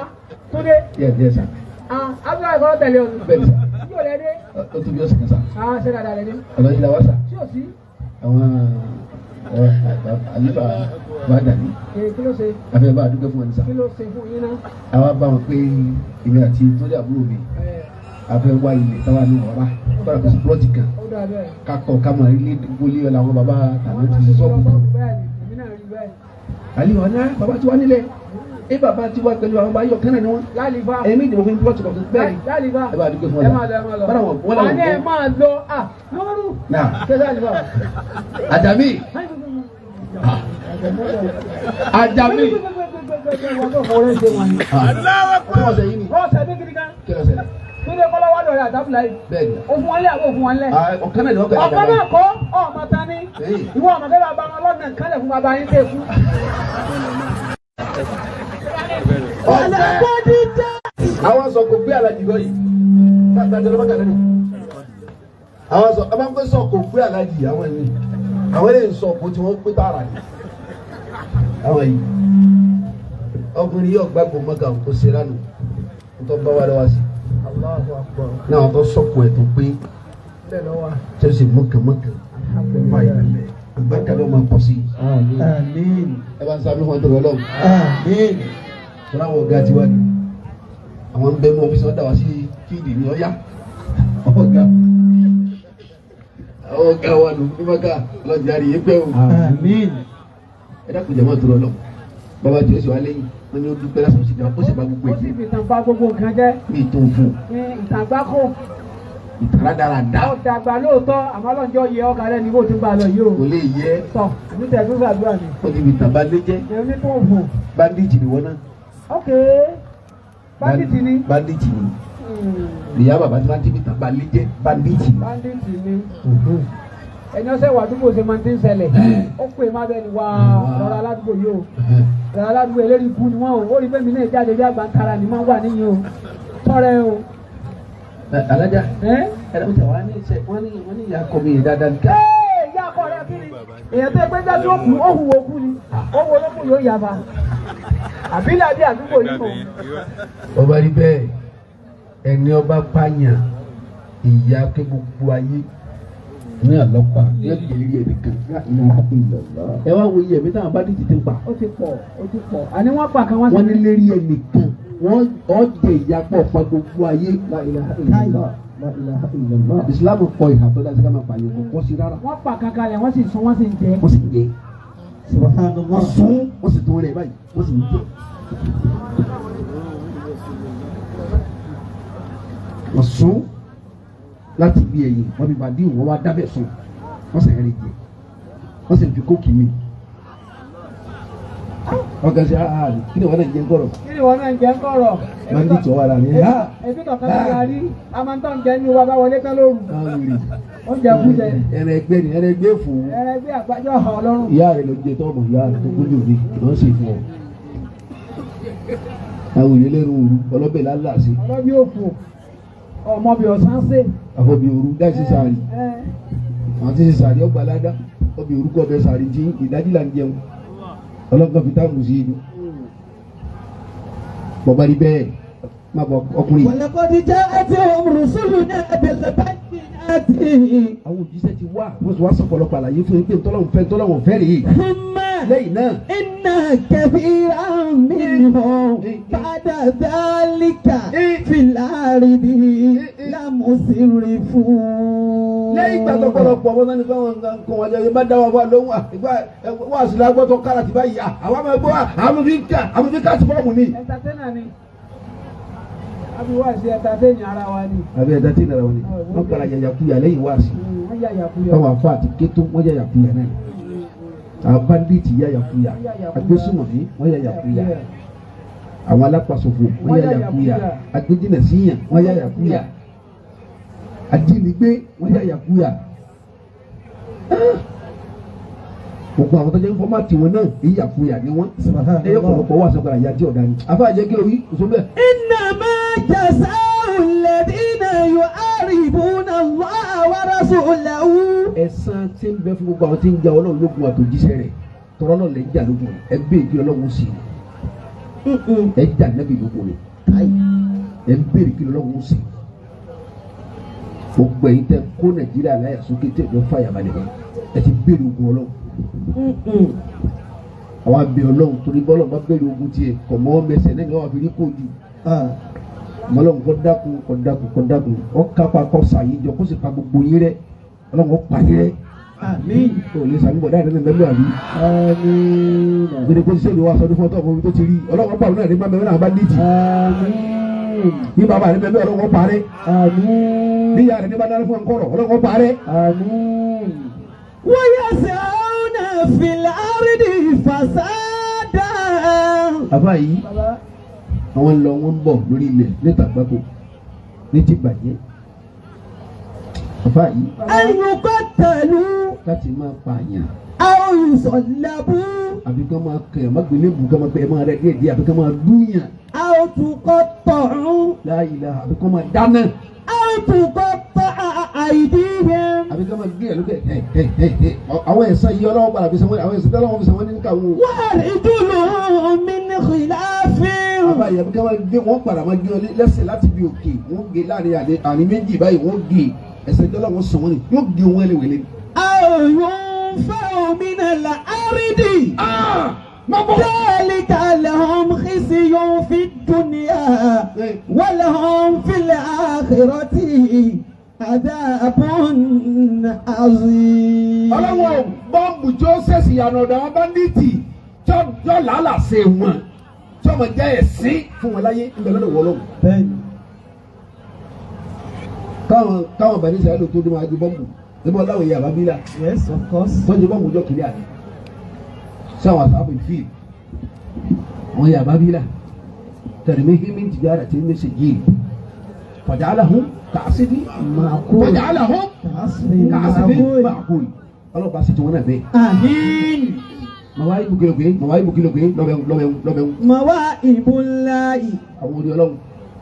Túndé. Yes sir. A Abdullahi kọ́ tẹ̀lé ọ̀nà. Bẹ́ẹ̀ni sir. Yóò lẹ dé. Ó tóbi ọ̀sẹ̀ kan sir. A ṣe dáadáa lẹ dé. Ọ̀dọ̀ yìí la wá sir. Ṣé o sí? Àwọn àyíká bá dàní. Kí ló ṣe? Àfẹ́ bá a dúpẹ́ fún wọn ní sir. Kí ló ṣe fún yín náà? Àwa bá wọn pé èmi àti Túndé àbúrò mi a fẹ́ wá ilẹ̀ táwa ní ọ̀rá kọ́ra kò sí plọ́ọ̀tì kan kakọ kama ilé wọlé ọ̀la àwọn baba tàbí ti sọ́ọ̀bù tán. Àlè wọn náà baba tí wà nílẹ̀ ẹ baba tí wà pẹ̀lú àwọn bá yọ kánà ni wọn. Ẹ̀mí ìdìbò fún plọ́ọ̀tì kọ̀ọ̀kan bẹ́ẹ̀ ni ẹ bá dúpẹ́ fún wọn. Bára wọn wọn làwọn kọ́. Ẹ máa lọ à lóru. Àjàmí. Àjàmí. Túndé kọ́lá wà lọ́rẹ́ àtàbùlà yìí. Bẹ́ẹ̀ni. O fún wọn lé àbò fún wọn lẹ̀. Ọ̀kan náà ni wọ́n kọ́ Ọ̀kan náà kọ́ ọmọ ta ni. Ìwọ ọmọ kẹ́lẹ́ bàbá wọn lọ́nà kálẹ̀ fún bàbá yín tẹ̀ kú. Àwọn sọ kò gbé alájì lọ yìí. Àwọn sọ ẹ máa ń pẹ́ sọ kò gbé alájì àwọn yìí. Àwọn eléyìí sọ kò tí wọ́n pé tààrà ni. Àwọn yìí. Ọkùnrin yóò gbàgbọ́ mọ́gà kó ṣe lánàá. Nítorí bá wà lọ́wọ́ sí náà tó sọ̀kò ẹ̀ tó pé tó sì mọ̀kànmọ́kàn báyìí àgbàkà ló máa pọ̀ sí i. Ẹ bá ń sábẹ́ fún ọjọ́ ọlọ́run. Sọlá àwọn ọ̀gá tiwa ni àwọn ń bẹ mọ́ ọ́fíìsì wọn dà wá sí fíìdì ní ọ̀yá ọ̀gá àwọn ọ̀gá wa nù ní mọ́kà lọ́jà rí pẹ́ o. Ẹ dákun jẹ́ mọ́ tó lọ lọ bàbá tí ó sì wá lẹ́yìn wọ́n ní ó dúpẹ́ lásán ó sì dá ó sì bá gbogbo Ó sì fi ìtàn bà gbogbo nǹkan jẹ́. Mi tó fún. Ìtàn àgbákò. Ìtàn rádaràda. Ó dàgbà lóòótọ́ àmọ́ ọlọ́njọ́ yẹ ọkà rẹ̀ ní bó ti ń bá a lọ yìí o. Kò lè yẹ. Tọ́ èmi tẹ̀ tó gbàdúrà mi. Ó ti fi ìtàn bá lé jẹ́. Èmi tó fún. Bandage ni wọ́n náà. Ok bandage ni. Bandage ni. Ìyá bàbá tí wọ́n ti fi ìtàn bá lé jẹ́ bandage ni. Bandage ni. Ẹni ọsẹ wà àdúgbò ṣe máa ti ń ṣẹlẹ̀ ó pè má bẹ́ẹ̀ ni wà lọ́rọ̀ aládùúgbò yìí o lọ́rọ̀ aládùúgbò eléyìí kú ni wọ́n o ó rí pé mi náà jáde bí àgbà ń tara ni máa ń wà níyìn o tọ́rẹ́ o. Alájà ẹ ẹ wọ́n ní wọ́n ní ìyá kọ́ mi yẹn dáadáa ní ká. Ee ìyá akọ rẹ kí ni èèyàn tó ẹgbẹ́ jáde ó kú ó hùwà òkú ni ó wo ló kù yóò yaba àbílẹ̀ àbí àdúgbò yìí kò. Ọba rí bẹ́ẹ̀ ẹni ọba pààyàn ìyá pé gbogbo ayé ní àlọ́pàá yóò jẹ́ ilé ẹ̀mí kan. Ẹ wá wo iye ẹ̀mí táwọn bá dìtì ti ń pa. Ó ti pọ̀ ó ti pọ̀ àní wọ́n pa kan wọ́n sì. Wọ́n ní lérí ẹnì kan wọ́n jẹ ìyapọ̀ pa gbogbo ayé. Ìsìlámù kọ ìhà tó dáa sí ká máa pààyàn kò kọ́ sí rárá. Wọ́n pa kankan lẹ̀ wọ́n sì sun wọ́n sì ń jẹ. Wọ́n sì ń jẹ. Wọ́n sun wọ́n sì tún rẹ̀ báyìí wọ́n sì ń jẹ. Wọ́n sun láti bí ẹ̀yìn wọ́n bí bàdí wọ́n wá dábẹ̀ sùn wọ́n sì rìn jẹ wọ́n sì fi kóòkì mi. Wọ́n kàn sí àhà kí ni wọ́n náà jẹ ń kọ̀rọ̀. Kí ni wọ́n náà jẹ ń kọ̀rọ̀. Máa ń dìtọ̀ wà láàrin ẹ̀. Ebi kọ̀ọ̀kan ló la rí amantọ́ ń jẹ ní wa bá wọlé tán lóru. Oúnjẹ kú jẹ. Ẹran ẹgbẹ́ ni ẹran ẹgbẹ́ fò. Ẹran ẹgbẹ́ àgbájọ ọ̀hún ọlọ́run. Ìyá rẹ̀ ló jẹ tọ́mọ ìyá rẹ̀ tó kúndùn mi ló ń ṣe fún ọ. Àwọn òye lẹ́nu òru ọlọ́bẹ̀ lálẹ́ àṣẹ. Ọlọ́bí òfò ọmọ bí ọ̀sán ṣe. Àfọ̀bí òru láìsí sàárì. Àwọn tí ń ṣe sàárì ọgbà ládá ọbẹ̀ òru kọ́ ọbẹ̀ sàárì tí ìdájí là ń jẹun. Ọlọ́gbọ́n fi táàmù sí inú. Bọ́bá rí bẹ́ẹ̀ má bọ ọkùnrin. ولقد جاءتهم رسلنا بالبينات Àwọn òjíṣẹ́ ti wá wọ́n sì wá sọ̀pọ̀lọpọ̀ àlàyé fún yín pé ntọ́lọ́hún fẹ́ ntọ́lọ́hún fẹ́ rèé. ثم Lẹ́yìn náà إن كثيرا منهم بعد ذلك في الأرض لمسرفون. Lẹ́yìn ìgbà tó pọ̀lọpọ̀ wọn náà ní kí wọ́n kó wọn jẹ bá dá wọn wá lóhùn ìgbà wà sí lágbọ́ tó kára ti báyìí àwọn ọmọ ẹgbẹ́ wa àwọn fi ń kà àwọn fi ń kà sí fọ́ọ̀mù ni. Entertainer ni. Àbí wá sí entertain ara wa ni. Àbí ẹ̀dá tí ìnara wọn ni wọ́n padà yàyàkuyà lẹ́yìn wá sí Wọ́n yà yàkuyà. báwọn afọ àti kétó wọ́n yàyàkuyà náà àwọn bandits yàyàkuyà agbésùmọ̀mí wọ́n yàyàkuyà àwọn alápasòfò wọ́n yàyàkuyà agbéjìnàsíyàn wọ́n yàyàkuyà ajínigbé wọ́n yàyàkuyà gbogbo àwọn tó jẹ́ fọ́mátì wọn náà ìyàkuyà ni wọ́n ẹ̀yẹ pọ̀lọpọ̀ wà sọ́kàrà ìyá tí ọ̀dà ni àfa àjẹ́ kí ló wí kò sọ bẹ́ẹ̀. إنما جزاء الذين يحاربون الله ورسوله Ẹ̀san tí ń bẹ fún gbogbo àwọn tí ń ja Ọlọ́run lógun àtòjíṣẹ́ rẹ̀ tọrọ náà lè ń jà lógun rẹ̀ ẹ bẹ́ẹ̀ kí Ọlọ́run sì ẹ jà nẹ́bí lógun rẹ̀ ẹ ń bèrè kí Ọlọ́run sì gbogbo ẹ̀yin tẹ́ kó Nàìjíríà láyà sókè tẹ́ lọ fàyà balẹ̀ wọn ẹ ti bèrè ogun Ọlọ́run àwọn abẹ Ọlọ́run torí bọ́lọ̀ bá bèrè ogun tiẹ̀ kọ̀ mọ́ mẹsẹ̀ náà ni wọ́n fi rí kó ju mọlọ́run kọ́ dákun kọ́ dákun kọ́ dákun ọ kápá kọ́ sàyè jọ kó sì pa gbogbo yín rẹ́ Ọlọ́run ó pa yín rẹ́. Àmín. O lè sàmì bọ̀dá ìdáná mẹ́lú àbí. Àmín. Gbèdé kó ṣiṣẹ́ ìwà sọdún fún ọtọ́ ọmọ tó ti rí Ọlọ́run pa òun náà ní bá mẹ́rin náà bá níjì. Àmín. Bí bàbá rẹ mẹ́lú Ọlọ́run pa rẹ́. Àmín. Bí ìyá rẹ ní bá dáná fún ọkọ̀rọ̀ Ọlọ́run pa rẹ́. Àmín. ويسعون في الأرض فسادا. Àbá yìí Bàbá. àwọn lọ wọn ń bọ̀ lórí ilẹ̀ níta gbáko ní ti bàjẹ́. Àbá yìí أن يقتلوا láti máa pààyàn أو يصلبوا àbí kí wọ́n máa kẹ̀ má gbélé bù kí wọ́n máa gbé ẹ̀ máa rẹ̀ díẹ̀ díẹ̀ àbí kí wọ́n máa dúnyàn أو تقطعوا la ilaha àbí kí wọ́n máa dáná أو تقطع أيديهم àbí kí wọ́n máa gbé ẹ̀ lókè ẹ̀ ẹ̀ ẹ̀ ẹ̀ àwọn ẹ̀sán yìí ọlọ́wọ́ padà fi sanwó àwọn ẹ̀sán tí ọlọ́wọ́ fi sanwó ní káwọn o. وأرجلهم من خلاف. Àbá yìí àbí kí wọ́n máa gbé wọ́n padà máa gbé wọn lẹ́sẹ̀ láti bí òkè wọ́n gé láàrin àárín méjì báyìí wọ́n gé ẹ̀sẹ̀ tí ọlọ́wọ́ sanwó ni yóò gé wọn wẹ́lẹ́wẹ́lẹ́. أو ينفوا من الأرض. ذلك لهم خزي في الدنيا ولهم في الآخرة عذاب عظيم. Ọlọ́wọ́ bọ́ǹbù tí ó ṣèṣì yànnà ọ̀dọ̀ àwọn báńdíìtì tí ó làálàá ṣe wọn tí ọmọ jẹ́ ẹ̀sín fún wọn láyé ń bẹ lọ́dọ̀ wọ́ lọ́wọ́. Káwọn káwọn bàní sàlẹ̀ tó dé máa ju bọ́ǹbù níbo láwọn èèyàn bá bí la Yes, of course. tó ju bọ́ǹbù jọ kiri àná sáwọn àṣàbò ìfì àwọn èèyàn bá bí la tẹ̀lé mi ti jára tí mi sì jí fàjálàhùn kàásìdì معقول. fàjálàhùn kàásìdì màkúl ọlọ́pàá sì ti wọn náà bẹ́ẹ̀. آمين. Màwá ibù kìlọ̀ pé màwá ibù kìlọ̀ pé lọ́bẹ̀hún lọ́bẹ̀hún lọ́bẹ̀hún مواهب الله àwọn orí ọlọ́run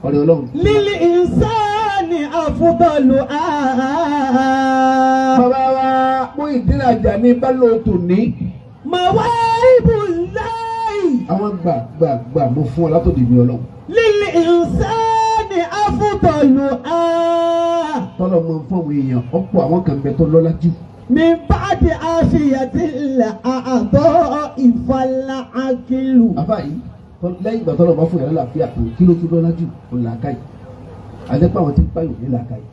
ọ̀rẹ́ ọlọ́run. للإنسان أفضل. Bàbá wa Muyideen Ajani Bello tòní مواهب الله àwọn gbà gbà gbà mo fún ọ látòdì mi ọlọ́run. للإنسان أفضل. Tọ́lọ̀ mọ fún àwọn èèyàn ọ̀pọ̀ àwọn kan bẹ tó lọ́lá jù. من بعد عافية الأعضاء فالعقل. Bàbá yìí lẹ́yìn ìgbà tọ́lọ̀ bá fún yàrá làáfíà kan kí ló tún lọ́lá jù ó làákàyè. Àjẹpọ̀ àwọn tí ń pààyàn ní làákàyè.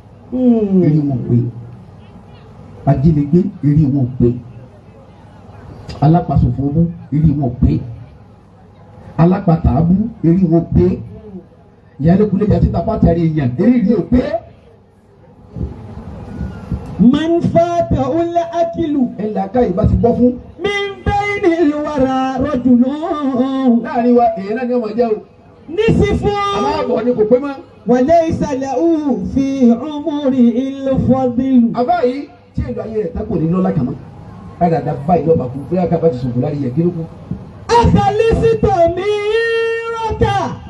Eré wọn ò pé. Ajínigbé eré wọn ò pé. Alápasòfò owó eré wọn ò pé. Alápatàábú eré wọn ò pé. Ìyálékulé jà títa pátá èèyàn eré rí ò pé. من فاته الأكل Ẹ làákàyè bá ti bọ́ fún. من بين الورى رجل Láàrin wa èèyàn náà ni ọmọ jẹ́ o. نصف Àmọ́ àbọ̀ ni kò pé mọ́. وليس له في عمره الفضل. Àbá yìí tí èlò ayé rẹ̀ tákò ní lọ́lá kàmá. Rádàdà báyìí lọ́ba kú bóyá ká bá ti sòfò lárí yẹ kí ló kú. أخلص ضميرك.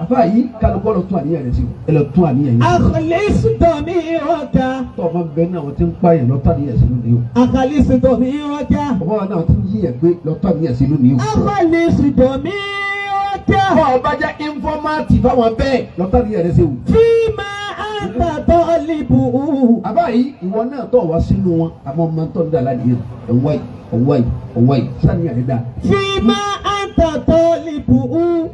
Àbá yìí kálukọ́ lọ tún àníyàn rẹ̀ sí o. Ẹ lọ tún àníyàn yẹn. أخلص ضميرك. Tọ́ ọmọ bẹ́ẹ̀ náà wọ́n ti ń pààyàn lọ tún àníyàn sí lónìí o. أخلص ضميرك. Ọmọ wa náà ti ń yíyàn gbé lọ tún àníyàn sí lónìí o. أخلص ضميرك. Bọ́ ọba jẹ́ ínfọ́mátì fáwọn bẹ́ẹ̀ lọ́tà ní ẹ̀rẹ́ sẹ́wù. Fíìmà àǹtà tọ́lìbù. Àbá yìí ìwọ náà tọ̀ wá sínú wọn àmọ́ ọmọ tó ń dà ládìí ẹ̀wáyì ẹ̀wáyì ẹ̀wáyì sani ẹ̀rẹ́ dá. Fíìmà àǹtà tọ́lìbù.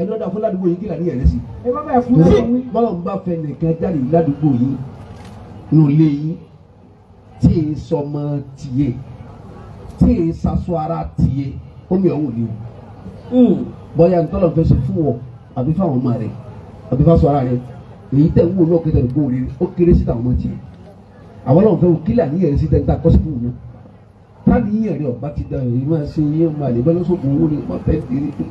Ẹni ọ̀dà fún ládùúgbò yìí kí là ní ẹ̀rẹ́ sí. Ẹ bá bẹ̀ fún lọ́wọ́ wí. Bọ́lá ń bá fẹ́ nìkan jáde ládùúgbò yìí nù lé yìí tí ì sọmọ tìyẹ tí ì sasọ ara tìyẹ omi ọ̀hún ni o. Bọ́yá ntọ́lọ̀ fẹ́ ṣe fún wọ àbí fáwọn ọmọ rẹ àbí fásọ ara rẹ èyí tẹ̀ ń wò náà kéde kó rí ó kéré sí tàwọn ọmọ tiẹ̀. Àwọn ọlọ́run fẹ́ wò kílà ní ẹ̀rẹ́ sí tẹ́ńtà kọ́sí fún un náà. Táníyàn rẹ ọba ti da èyí máa ṣe yé máa lè bẹ́ẹ̀ lọ́sọ̀kùn owó ni wọ́n fẹ́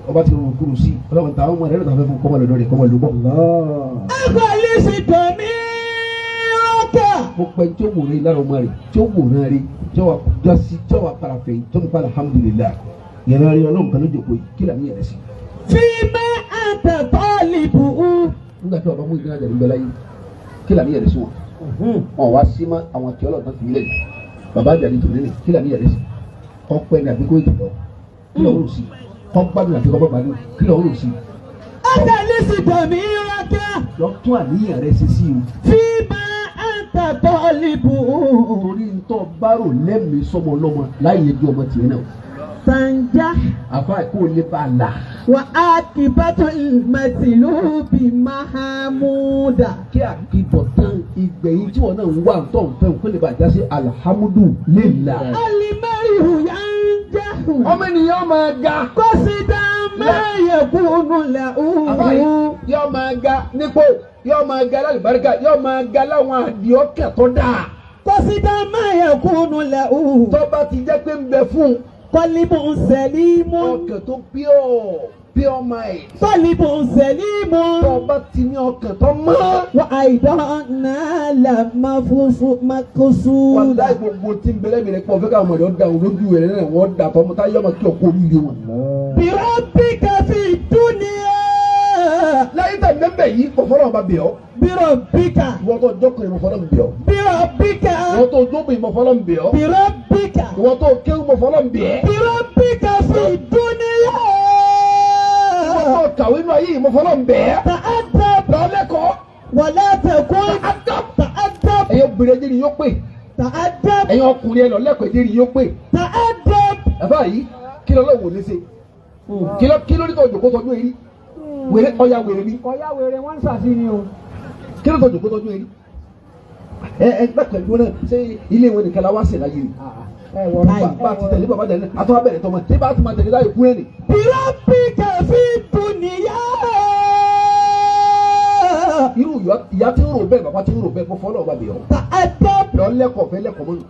ọba ti rọrùn kúrò sí ọlọ́run táwọn ọmọ rẹ lọ́ta fẹ́ fún kọ́mọ lọ́dọ̀ rẹ kọ́mọ lọ́gbọ́. Ẹ̀fọ́lísì tẹ̀mí rọ́kà. Mo pẹ́ tí ó wò rí lára ọmọ rẹ tí ó wò náà rí tí ó wà jásí tí ó wà parafẹ́ tí ó ń padà alhamdulilayi yẹn rí ọlọ́run kan ló jòkó yìí kí làní yẹrẹ sí. Fíìmà àǹtà tọ́lìbù. Nígbà tí ọba mú ìdílé àjàdí gbẹlá yìí kí làní yẹrẹ sí wọn. Wọn wá sí mọ́ àwọn tí ọlọ́run kan fi lẹ̀ bàbá àjàdí tó nílẹ̀ kí làní yẹrẹ sí. Ọpẹ́ ní àbíkó ètò lọ kí lọ́ọ́ rò sí kọ́ gbádùn àti kọ́ gbádùn kí lọ́ọ́ rò sí. Ẹ̀fọ́lísì tẹ̀mí rọ́kà. Lọ tún àníyàn rẹ ṣe sí o. Fíìmà àǹtà tọ́lìbù. Torí ntọ́ bárò lẹ́mìí sọmọ ọlọ́mọ láyé ju ọmọ tiẹ̀ náà. Sanja. Àfa kò lè bá a là. Wà á kìbátò ìmọ̀tìlúbi Mahamuda. Kí àkìbọ̀tán ìgbẹ̀yìn tí wọn náà ń wà tó ń fẹ́ kó lè bá a já sí alhamdulillah. Alimẹ́rù yá ń jẹ́hù. Ọmọ ènìyàn máa ga. Kọ́sídà mẹ́yẹ̀kúnú lẹ̀ Àfa yìí yóò máa ga nípò yóò máa ga lálùbáríkà yóò máa ga láwọn àdìọ́kẹ̀ tó dáa. Kọ́sídà mẹ́yẹ̀kúnú lẹ̀ Tó bá ti jẹ́ pé ń bẹ fún un. Kọ́líbù sẹ́límù. Ọkàn tó pure mind. Kọ́líbù sẹ́límù. Tó bá ti ní ọkàn tó mọ́. Wà àìdán náà là má fúnfún má kó Wàláì sùúrù. gbogbo tí ń bẹ̀rẹ̀ mi pọ̀ fẹ́ káwọn ọmọdé ọ̀dà òun lójú rẹ̀ náà wọ́n dà tọmọ táyé ọmọ kí ọkọ oríire wọn. Bírọ̀bíkà fi dúnìá. Láyé tẹ̀ mẹ́mbẹ̀ yìí kò fọ́lọ́ ọba bẹ̀ ọ́. Bírọ̀bíkà. Ìwọ tó jọkùnrin mo fọlọ́ ń bẹ̀ ọ́. Bírọ̀bíkà. Ìwọ tó jóbìn mo fọlọ́ ń bẹ̀ ọ́. Bírọ̀bíkà. Ìwọ tó kéwú mo fọlọ́ ń bẹ̀ ẹ́. Bírọ̀bíkà fi dúnìá. Ìwọ tó kàwé inú ayé yìí mo fọlọ́ ń bẹ̀ ẹ́. Ta'addab. Lọ lẹ́kọ̀ọ́. Wala takun. Ta'addab. Ta'addab. Ẹ̀yin obìnrin ẹjẹ́ ni yóò pè. Ta'addab. Ẹ̀yin ọkùnrin ẹ lọ lẹ́kọ̀ọ́ ẹjẹ́ ni yóò pè. Ta'addab. Bàbá yìí kí lọ́lọ́ wò ní ṣe? Kí ló ní tó jòkó tọjú eré? Wèrè ọya wèrè ni. Kọ̀yá wèrè wọ́n ń sàṣì ni o. Kí ló tó jòkó tọjú eré? Ẹ ẹ gbàgbọ́ ìgbó náà ṣé ilé ìwé nìkan la wá sí láyé ni? Ẹ wọ̀rọ̀ Bá a ti tẹ̀lé bàbá jẹ̀ ní àtọ́wá bẹ̀rẹ̀ tọmọ tí bá a ti máa tẹ̀lé láyé kú ẹ̀ nì. Bírọ̀bíkà fi dúnìá. Irú ìyá tí ń rò bẹ́ẹ̀ bàbá tí ń rò bẹ́ẹ̀ mo fọ́ lọ́wọ́ bàbá yọ. Ta'addab. Lọ lẹ́kọ̀ọ́ fẹ́ lẹ́kọ̀ọ́ mọ́nu.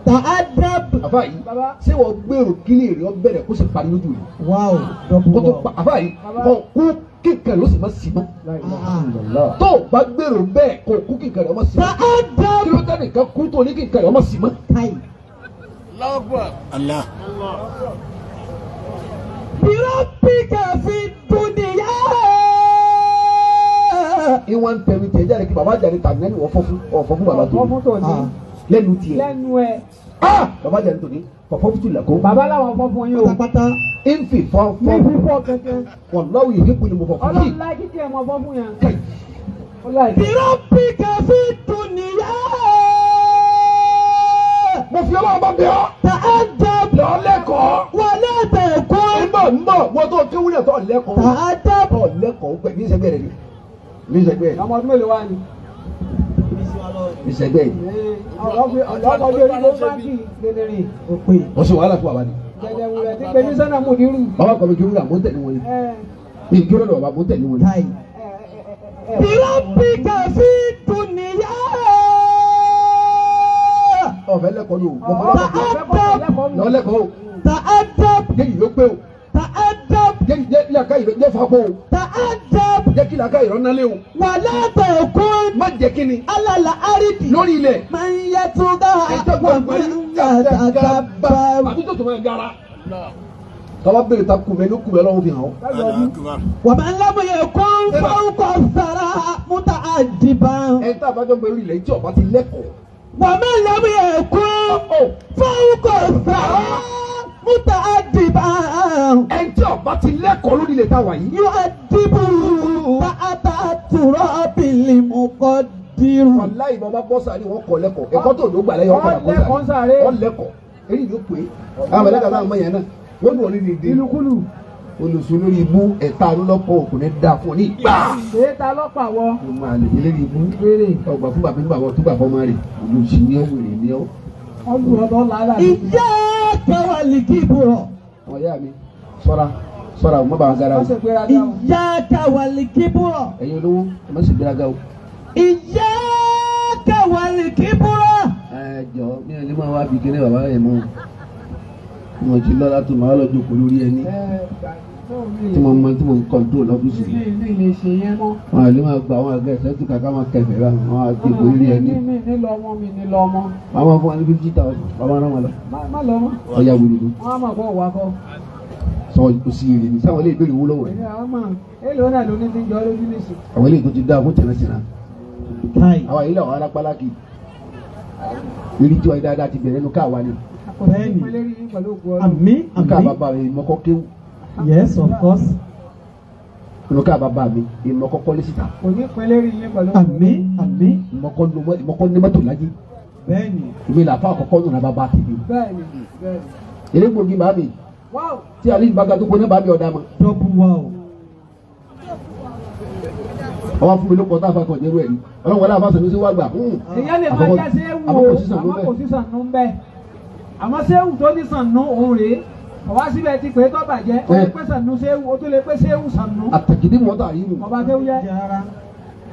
Ta'addab. Àfáà yìí ṣé wọ́n gbèrò kílè rẹ̀ ọ bẹ̀rẹ̀ kó sì parí lójú rẹ̀. Wow. Double Kó tó wow. pa àfáà yìí kó kú kíkẹ́ ló sì má sì mọ́. Tó o bá gbèrò bẹ́ẹ̀ kó kú kíkẹ́ rẹ̀ ọmọ sì mọ́. Ta'addab. Kí ló dé nìkan kú tó ní kíkẹ́ rẹ̀ ọmọ sì mọ́. Kai. Allah. Bírọ̀bíkà fi dúnìá. Ìwọ̀n ń tẹ̀wé tiẹ̀ jáde kí bàbá jáde tàbí lẹ́nu ọ̀fọ́ fún ọ̀fọ́ fún bàbá tó Ọ̀fọ́ ní. fún tòní. Lẹ́nu tiẹ̀. Lẹ́nu ẹ̀. Ah! Bàbá jáde tòní fọ̀fọ́ fún tùlẹ̀ kó. Bàbá làwọn fọ́ fún yín o. Pátápátá. Ìfì fọ́ Ní fọ́ fífọ́ kẹ̀kẹ́. wàláwù yìí kú ni mo fọ́ fún yìí. Ọlọ́run láì kíkẹ́ ẹ̀ mọ fọ́ fún yẹn. Kai. Ó láì. Bírọ̀bíkà fi dúnìá. Mo fi ọlọ́run bá bẹ̀ ọ́. Ta'addab. Lọ lẹ́kọ̀ọ́. Wala takun. Ń bọ̀ ń bọ̀ wọ́n tó kéwú náà tó lẹ́kọ̀ọ́. Ta'addab. Tó lẹ́kọ̀ọ́ pẹ̀ ní ìṣẹ́gbẹ́ rẹ̀ ni. Ní ìṣẹ́gbẹ́ rẹ̀. Ọmọ ọdún mélòó wá ni? Ní ìṣẹ́gbẹ́ rẹ̀. Ọ̀dọ́ orí ló báńkì lélẹ́rìn. Òpè. Wọ́n ṣe wàhálà fún bàbá ni. Jẹjẹrẹ rẹ̀ ti pè ní sọ́nà mùdírù. Bàbá kọ̀ mi kéwú náà mò ń tẹ̀lé wọn ni. Ẹ Mi kéwú náà bàbá mò ń tẹ̀lé wọn ni. Kai. ẹ ẹ ẹ. Bírọ̀bíkà fi dúnìá. Ọ̀fẹ́ lẹ́kọ̀ọ́ ni o. Mo fọlọ́ Ta'addab. lọ lẹ́kọ̀ọ́ o. Ta'addab. Jẹ́ yìí ló pé o. Ta'addab. Jẹ́ jẹ́ làkà yìí jẹ́ fakó o. Ta'addab. Jẹ́ kí làkà yìí rọ́nálé o. Wala takun. Má jẹ́ kí ni. Alala aridi. Lórí ilẹ̀. Man yatuga wa man yatakabbar. Àbí tó tó máa gara. Tọ́wọ́ bèrè ta kùmẹ́ ló kùmẹ́ lọ́wọ́ fi hàn ọ́. Wa man lam yakun fawqa thara muta'addiban. Ẹ tá a bá jọ ń bẹ lórí ilẹ̀ tí ọba ti lẹ́kọ̀ọ́. Wa man lam yakun fawqa thara Muta'addiban. Ẹni tí ọba ti lẹ́kọ̀ọ́ lórí ilẹ̀ tá a wà yìí. Yu'addibu ta'ata turabil muqaddir. Wàláhì bàbá bọ́ sáré wọn kọ̀ lẹ́kọ̀ọ́. Ẹ̀kọ́ tó ló gbà lẹ́yìn ọkọ̀ Wọ́n lẹ́kọ̀ọ́ sáré. Wọ́n lẹ́kọ̀ọ́. Èyí ló pé. Àwọn mẹ̀lẹ́kà náà mọ̀ yẹn náà. Wọ́n dùn ní dìde. Ìlúkulù. Olùsùn lórí ibú ẹ̀ta lọ́pọ̀ òkú ní da fún ní gbà. Èyí ta lọ́pàá wọ. Mo máa lè lérí ibú. Wèrè. Ọgbà fún bàbá nígbà tó gbà fọmọ rẹ̀. Olùsùn ní ọ wèrè ní ọ. Wọ́n lù ọ́ lọ́la. Iyyaka wal kibra. Àwọn ìyá mi ṣọ́ra ṣọ́ra o má bàa gara o. Wọ́n ṣe gbéraga o. Iyyaka wal kibra. Ẹ̀yin olówó ẹ má ṣe gbéraga o. Iyyaka wal kibra. Ẹ jọ mi ò ní máa wá bí kíní bàbá yẹn mọ́. Mo ti lọ́la tó máa lọ jókòó lórí ẹni tí mo mọ tí mo ń kọ́ńtró lọ́fíìsì Mi mi lè ṣe yẹn mọ́. Wọn àlè máa gba àwọn àgbẹ̀ ẹ̀sẹ̀ tó kàkà máa kẹfẹ̀ bá wọn á jókòó lórí ẹni. Mi ní lọ ọmọ mi ní lọ ọmọ. Wọ́n máa fún wa ní 50,000 bàbá náà wọn lọ. Má lọ mọ́. Ọ̀ya wèrè ni. Wọ́n á mọ̀ kọ́ wà kọ́. Sọ òsì èrè ni sáwọn ilé ìbéèrè owó lọ́wọ́ rẹ̀. Èmi àwọn máa èlò náà ló ní ti ń jọ lójú nísì. Àwọn ilé tó ti dáa fún tẹ̀rẹ̀tẹ̀rẹ̀. Kai. Àwọn ilé àwọn alápálá kì í. Ìrìjọ ìdáadáa ti bẹ̀rẹ̀ nínú káwa ni. Bẹ́ẹ̀ni. Pẹ̀lú yín pẹ̀lú ògùn Ọlọ́run. Àmín Nínú káà àmín. bàbá mi ìmọ̀kọ́ kéwù. Yes of course. Nínú káà bàbá mi ìmọ̀kọ́ kọ́lé síta. Kò ní pẹ̀lú yín pẹ̀lú ògùn Ọlọ́run. Àmín àmín. Ìmọ̀kọ́ ní mọ́tò láyé. Bẹ́ẹ̀ni. Èmi làfà àkọ́kọ́ nù bàbá tèmi. Bẹ́ẹ̀ni bẹ́ẹ̀ni. Eré gbòógì bàbá mi Wáò. tí alẹ́ ìbága tó gbóná bàbá mi ọ̀dà mọ́. Double wow. Ọwọ́ fún mi ló kọ́ tá a fa kàn jẹ́rú ẹ̀ ní. Ọlọ́run wọlé àfa sọ̀rọ̀ sí wá gbà. Èyàn lè máa jẹ́ séwù o, Àbọ̀kọ̀ sísàn ló àmọ́ kò bẹ̀. sí sànú ń bẹ̀. Àmọ́ séwù tó ní sànú òun rèé. Ọ̀wá síbẹ̀ ti pè é tó bàjẹ́. Ó lè pé sànú séwù, ó tún lè pé séwù sànú. Àtàkìdí mọ́tò àyínú. Ọba séwù yẹ. Jara.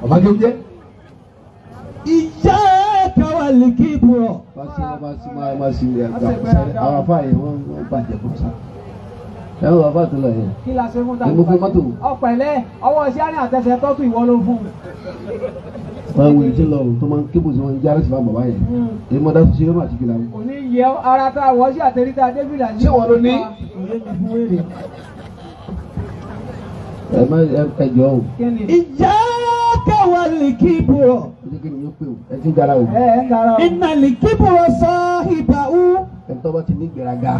Ọba kéwù jẹ́. Iyyaka wal kibra. Bá sí máa sí ilé àgbà àwọn afá yẹn wọ́n bàjẹ́ kó sá. Ẹ wọ́n bàbá tó lọ yẹn. Kí la ṣe fún Mo fún mọ́tò. Ọ̀pẹ̀lẹ́ ọwọ́ sí àárín àtẹsẹ̀ tọ́tù ìwọ ló fún. Wọ́n wo ìdí lọ tó máa ń kébù sí wọn járe sí fún bàbá yẹn. Èyí mọ̀ dáṣu sí lọ́nà àti fìlà wọn. Kò ní yẹ ara tá a wọ́ sí àtẹríta Débìlà Ṣé wọ́n ló ní? Òye mi fún wèrè. Ẹ má ẹ jọ o. Kí ni? Iyyaka wal kibra. Ẹ jẹ́ kí ni yóò pè o. Ẹ ti ń gara o. Ẹ ẹ ń gara o. Innal kibra sahibahu. Ẹ tọ́ bá ti ní gbéraga.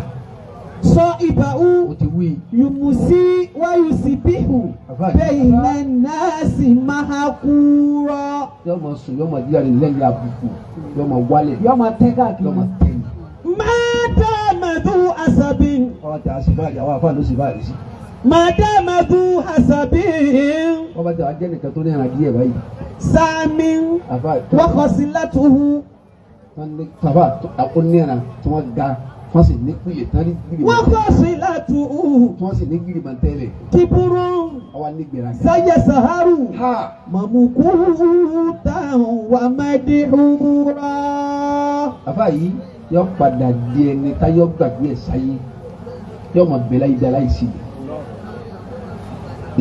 Sahibahu. O ti wí. Yumusi wa yusibihu. Àfáà yìí. Bayna nasi mahakura. Yọ máa sùn yọ máa jíjà ní lẹ́yìn àbùkù yọ máa wálẹ̀ Yọ máa tẹ́ káàkiri. yọ máa tẹ̀yìn. Ma dama dhu asabin. Wọ́n ti àṣì báyìí àwọn àfáà ló sì báyìí sí. Ma dama dhu hasabin. Wọ́n bá ti àwọn jẹ́ nìkan tó ní ẹran díẹ̀ báyìí. Samin. Àfáà Wa khasilatuhu. wọ́n ní tàbá ó ní ẹran tí wọ́n ga wọ́n sì ní pìlẹ̀ tán ní gírì Wa khasilatuhu. tí wọ́n sì ní gírì mọ̀tẹ́lẹ̀ Kiburun. àwa ní gbéraga. Sayasaharu. Ha! Mamukutan wa madihura. Àfáà yìí yọ padà di ẹni táyọ̀ gbàgbé ẹ̀ sáyé yọ máa bẹ̀ láyé dá láyé sí i.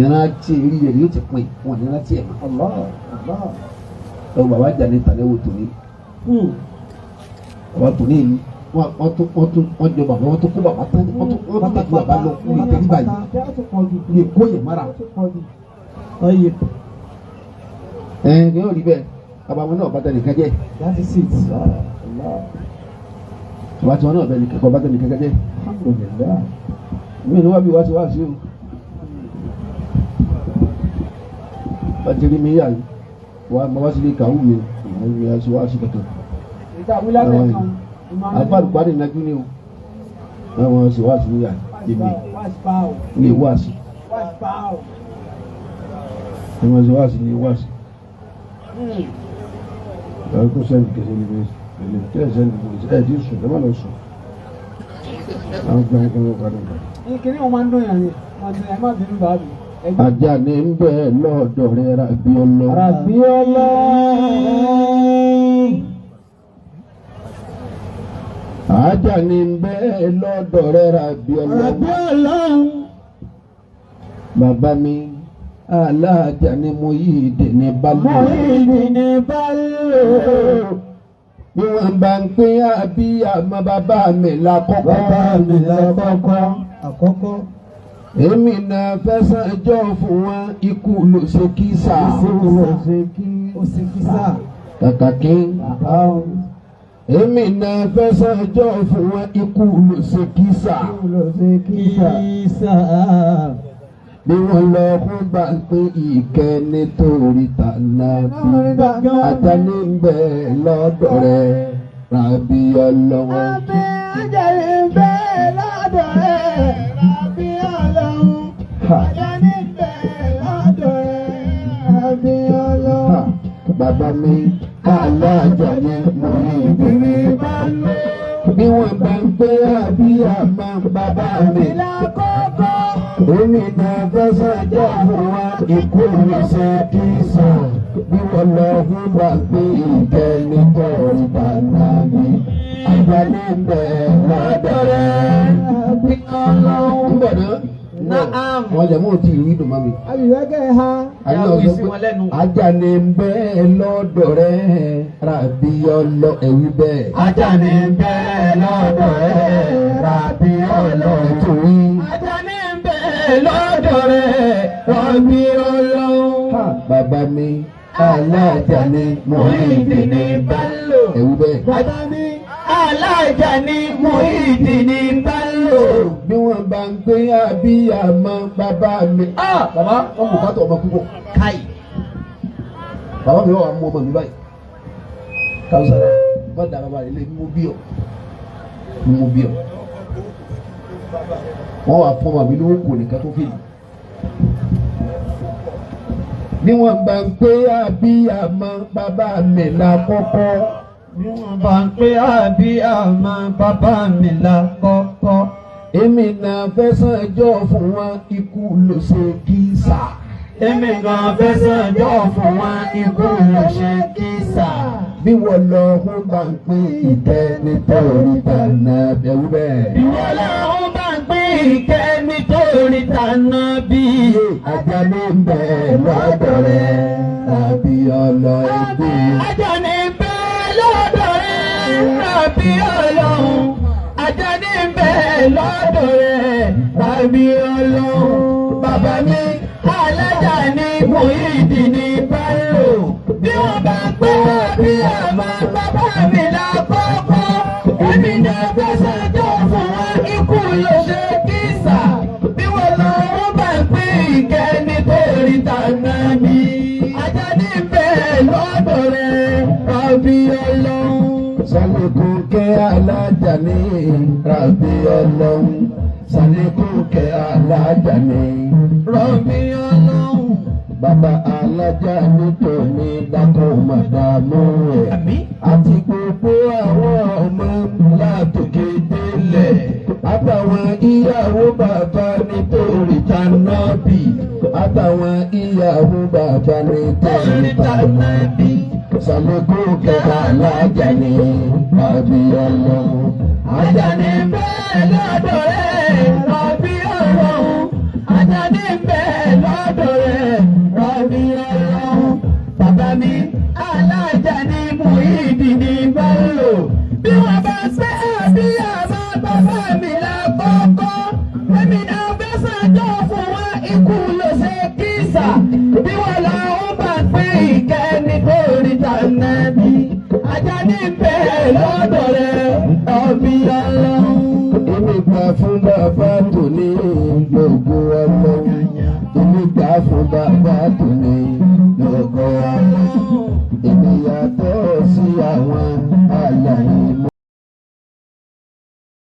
Ìran tí eré rẹ̀ yóò ti pin wọn ní rántí ẹ̀ mọ́. Allah Allah. Ẹ wo bàbá jà ní tàlẹ́wò tòní. Bàbá tòní yìí wọ́n tún wọ́n jọ bàbá wọ́n tún kó bàbá tán wọ́n tún tẹ̀jú bàbá lọ ní ìtẹríba yìí ní kó yẹn mára. Ọyẹ. Ẹ ẹ yóò rí bẹ́ẹ̀ bàbá wọn náà bàtà nìkan jẹ́ That is it. bàbá tí wọn náà bẹ nìkan kọ́ bàtà nìkan jẹ́. Alhamdulillah. Mi ní wá bí wá sí wá sí o. Bàtí rí mi yà yìí wà á wá sí ilé kàwú mi àwọn mi wá sí wá sí kankan. Ìta wílá lẹ́ẹ̀kan. Àlùfáà parí ìnájú ni o. Àwọn sì wá sí yà èmi Wá ní wá sí. Àwọn sì wá sí ní wá sí. Àwọn kò sẹ́ni kẹsẹ̀ ní bẹ́ẹ̀ ẹ̀lẹ́ kẹ́ sẹ́ni kẹsẹ̀ ẹ̀ ti sùn ẹ má lọ sùn. Àwọn gbọ́n kí wọ́n padà bọ̀. Ní kíní wọn máa ń dún yàn ni, máa ń dún yàn, ẹ má bínú bàbá mi. Ajá ni ń bẹ lọ́dọ̀ rẹ̀ Rabi ọlọ́. Rabi Allah. Ajá ni ń bẹ lọ́dọ̀ rẹ̀ Rabi ọlọ́. Rabi Allah. Bàbá mi aláàjà ni mo yí ìdè ní balùwẹ̀. Muhyiddin Bello. Bí wọ́n bá ń pín àbí àmọ́ bàbá mi lákọ́kọ́. Bàbá mi lákọ́kọ́. Àkọ́kọ́. Èmi náà fẹsẹ̀ jọ fún wọn ikú ló ṣe kí sà. Ó ṣe kí sà. Kàkà kí Bàbá o. Èmi náà fẹ́ sọ́jọ́ fún wọn ikú ló ṣe kísà. Bí wọ́n lọ kó gbà pé ìkẹ́ nítorí tànàbí. Àjàní ń bẹ lọ́dọ̀ rẹ̀ ràbí ọlọ́wọ́. Àjàní ń bẹ lọ́dọ̀ rẹ̀ ràbí ọlọ́wọ́. Àjàní ń bẹ lọ́dọ̀ rẹ̀ ràbí ọlọ́wọ́. Bàbá mi alájà ni mo ní ìbéèrè bá lọ. Bí wọ́n bá ń pé àbí àmọ́ bàbá mi. Èmi náà fẹ́ sọ́jọ́ fún wa ikú mi ṣe kí sàn. Bí wọ́n lọ fún wa pé ìkẹ́ nítorí bàbá mi. Àjàní ń bẹ lọ́dọ̀ rẹ̀. Bí ọlọ́run bọ̀ náà. Àwọn jàmọ́ ò tí ì rí dùn mọ́ mi. Àjàní ń bẹ lọ́dọ̀ rẹ̀ ràbí ọlọ ẹ̀wí bẹ́ẹ̀. Àjàní ń bẹ lọ́dọ̀ rẹ̀ ràbí ọlọ ẹ̀tún. Àjàní ń bẹ lọ́dọ̀ rẹ̀ ràbí ọlọ. Bàbá mi alájàní Muyideen Bello. Ẹ̀wí bẹ́ẹ̀. Bàbá mi alájàní Muyideen Bello. Bí wọ́n bá ń gbé abíyàmọ́ bàbá mi. Bàbá wọn kò bàtọ̀ ọmọ púpọ̀. Káì. Bàbá mi wà mú ọmọ mi báyìí. Kàwùsàrà bá dà bàbá rẹ̀ lé mú bí ọ. Mú bí ọ. Wọ́n wà fún ọmọ mi lówó kò nìkan tó fèlè. Bí wọ́n bá ń gbé abíyàmọ́ bàbá mi là kọ́kọ́. Bí wọ́n bá ń pé abíyàmọ́ bàbá mi là kọ́kọ́. Èmi náà fẹ́ sànjọ́ fún wọn ikú ló ṣe kí sà. Èmi náà fẹ́ sànjọ́ fún wọn ikú ló ṣe kí sà. Bí wọ́n lọ ń bá ń pín ìkẹ́ nítorí tànà ẹ̀wú bẹ́ẹ̀. Bí wọ́n lọ ń bá ń pín ìkẹ́ nítorí tànà bí. Àjàní ń bẹ lọ́dọ̀ rẹ̀ tàbí ọlọ́ ẹbí. Àjàní ń bẹ lọ́dọ̀ rẹ̀ tàbí ọlọ́run. Àjàní ń bẹ lọ́dọ̀ rẹ̀ tàbí ọlọ́run. Bàbá mi Alájàní Muyideen Bello. Bí wọ́n bá pé bí àmọ́ bàbá mi là kọ́kọ́. Èmi náà fẹ́ sọ́jọ́ fún wọn ikú ló ṣe kísà. Bí wọ́n lọ wọ́n bá pé ìkẹ́ nítorí tànà mi. Àjàní ń bẹ lọ́dọ̀ rẹ̀ ràbí ọlọ́run. Sàlékún kẹ́ Alájàní ràbí ọlọ́run. Sàlékún kẹ́ Alájàní ràbí ọlọ́run. Bàbá Alájàní tòní dákun màdàmú ẹ̀. Àti gbogbo àwọn ọmọ látòkè délẹ̀. Àtàwọn ìyàwó bàbá nítorí tànàbì. Àtàwọn ìyàwó bàbá nítorí tànàbì. Sàlékún kẹ́ Alájàní ràbí ọlọ́run. Àjàní ń bẹ lọ́dọ̀ rẹ̀ ràbí ọlọ́run. Àjàní ń bẹ lọ́dọ̀ rẹ̀ ràbí ọlọ́run. Bàbá mi Alájàní Muyideen Bello. Bí wọ́n bá ṣe àbí àmọ́ bàbá mi là kọ́kọ́. Èmi náà fẹ́ sàjọ́ fún wa ikú ló ṣe kísà. Bí wọ́n lọ ń bá pé ìkẹ́ nítorí tànàbí. Àjàní ń bẹ lọ́dọ̀ rẹ̀ ràbí ọlọ́run. Èmi gbà fún bàbá tòní gbogbo ọlọ́run. Èmi gbà fún bàbá tòní gbogbo ọlọ́run. Èmi yàtọ̀ sí àwọn àlàyé.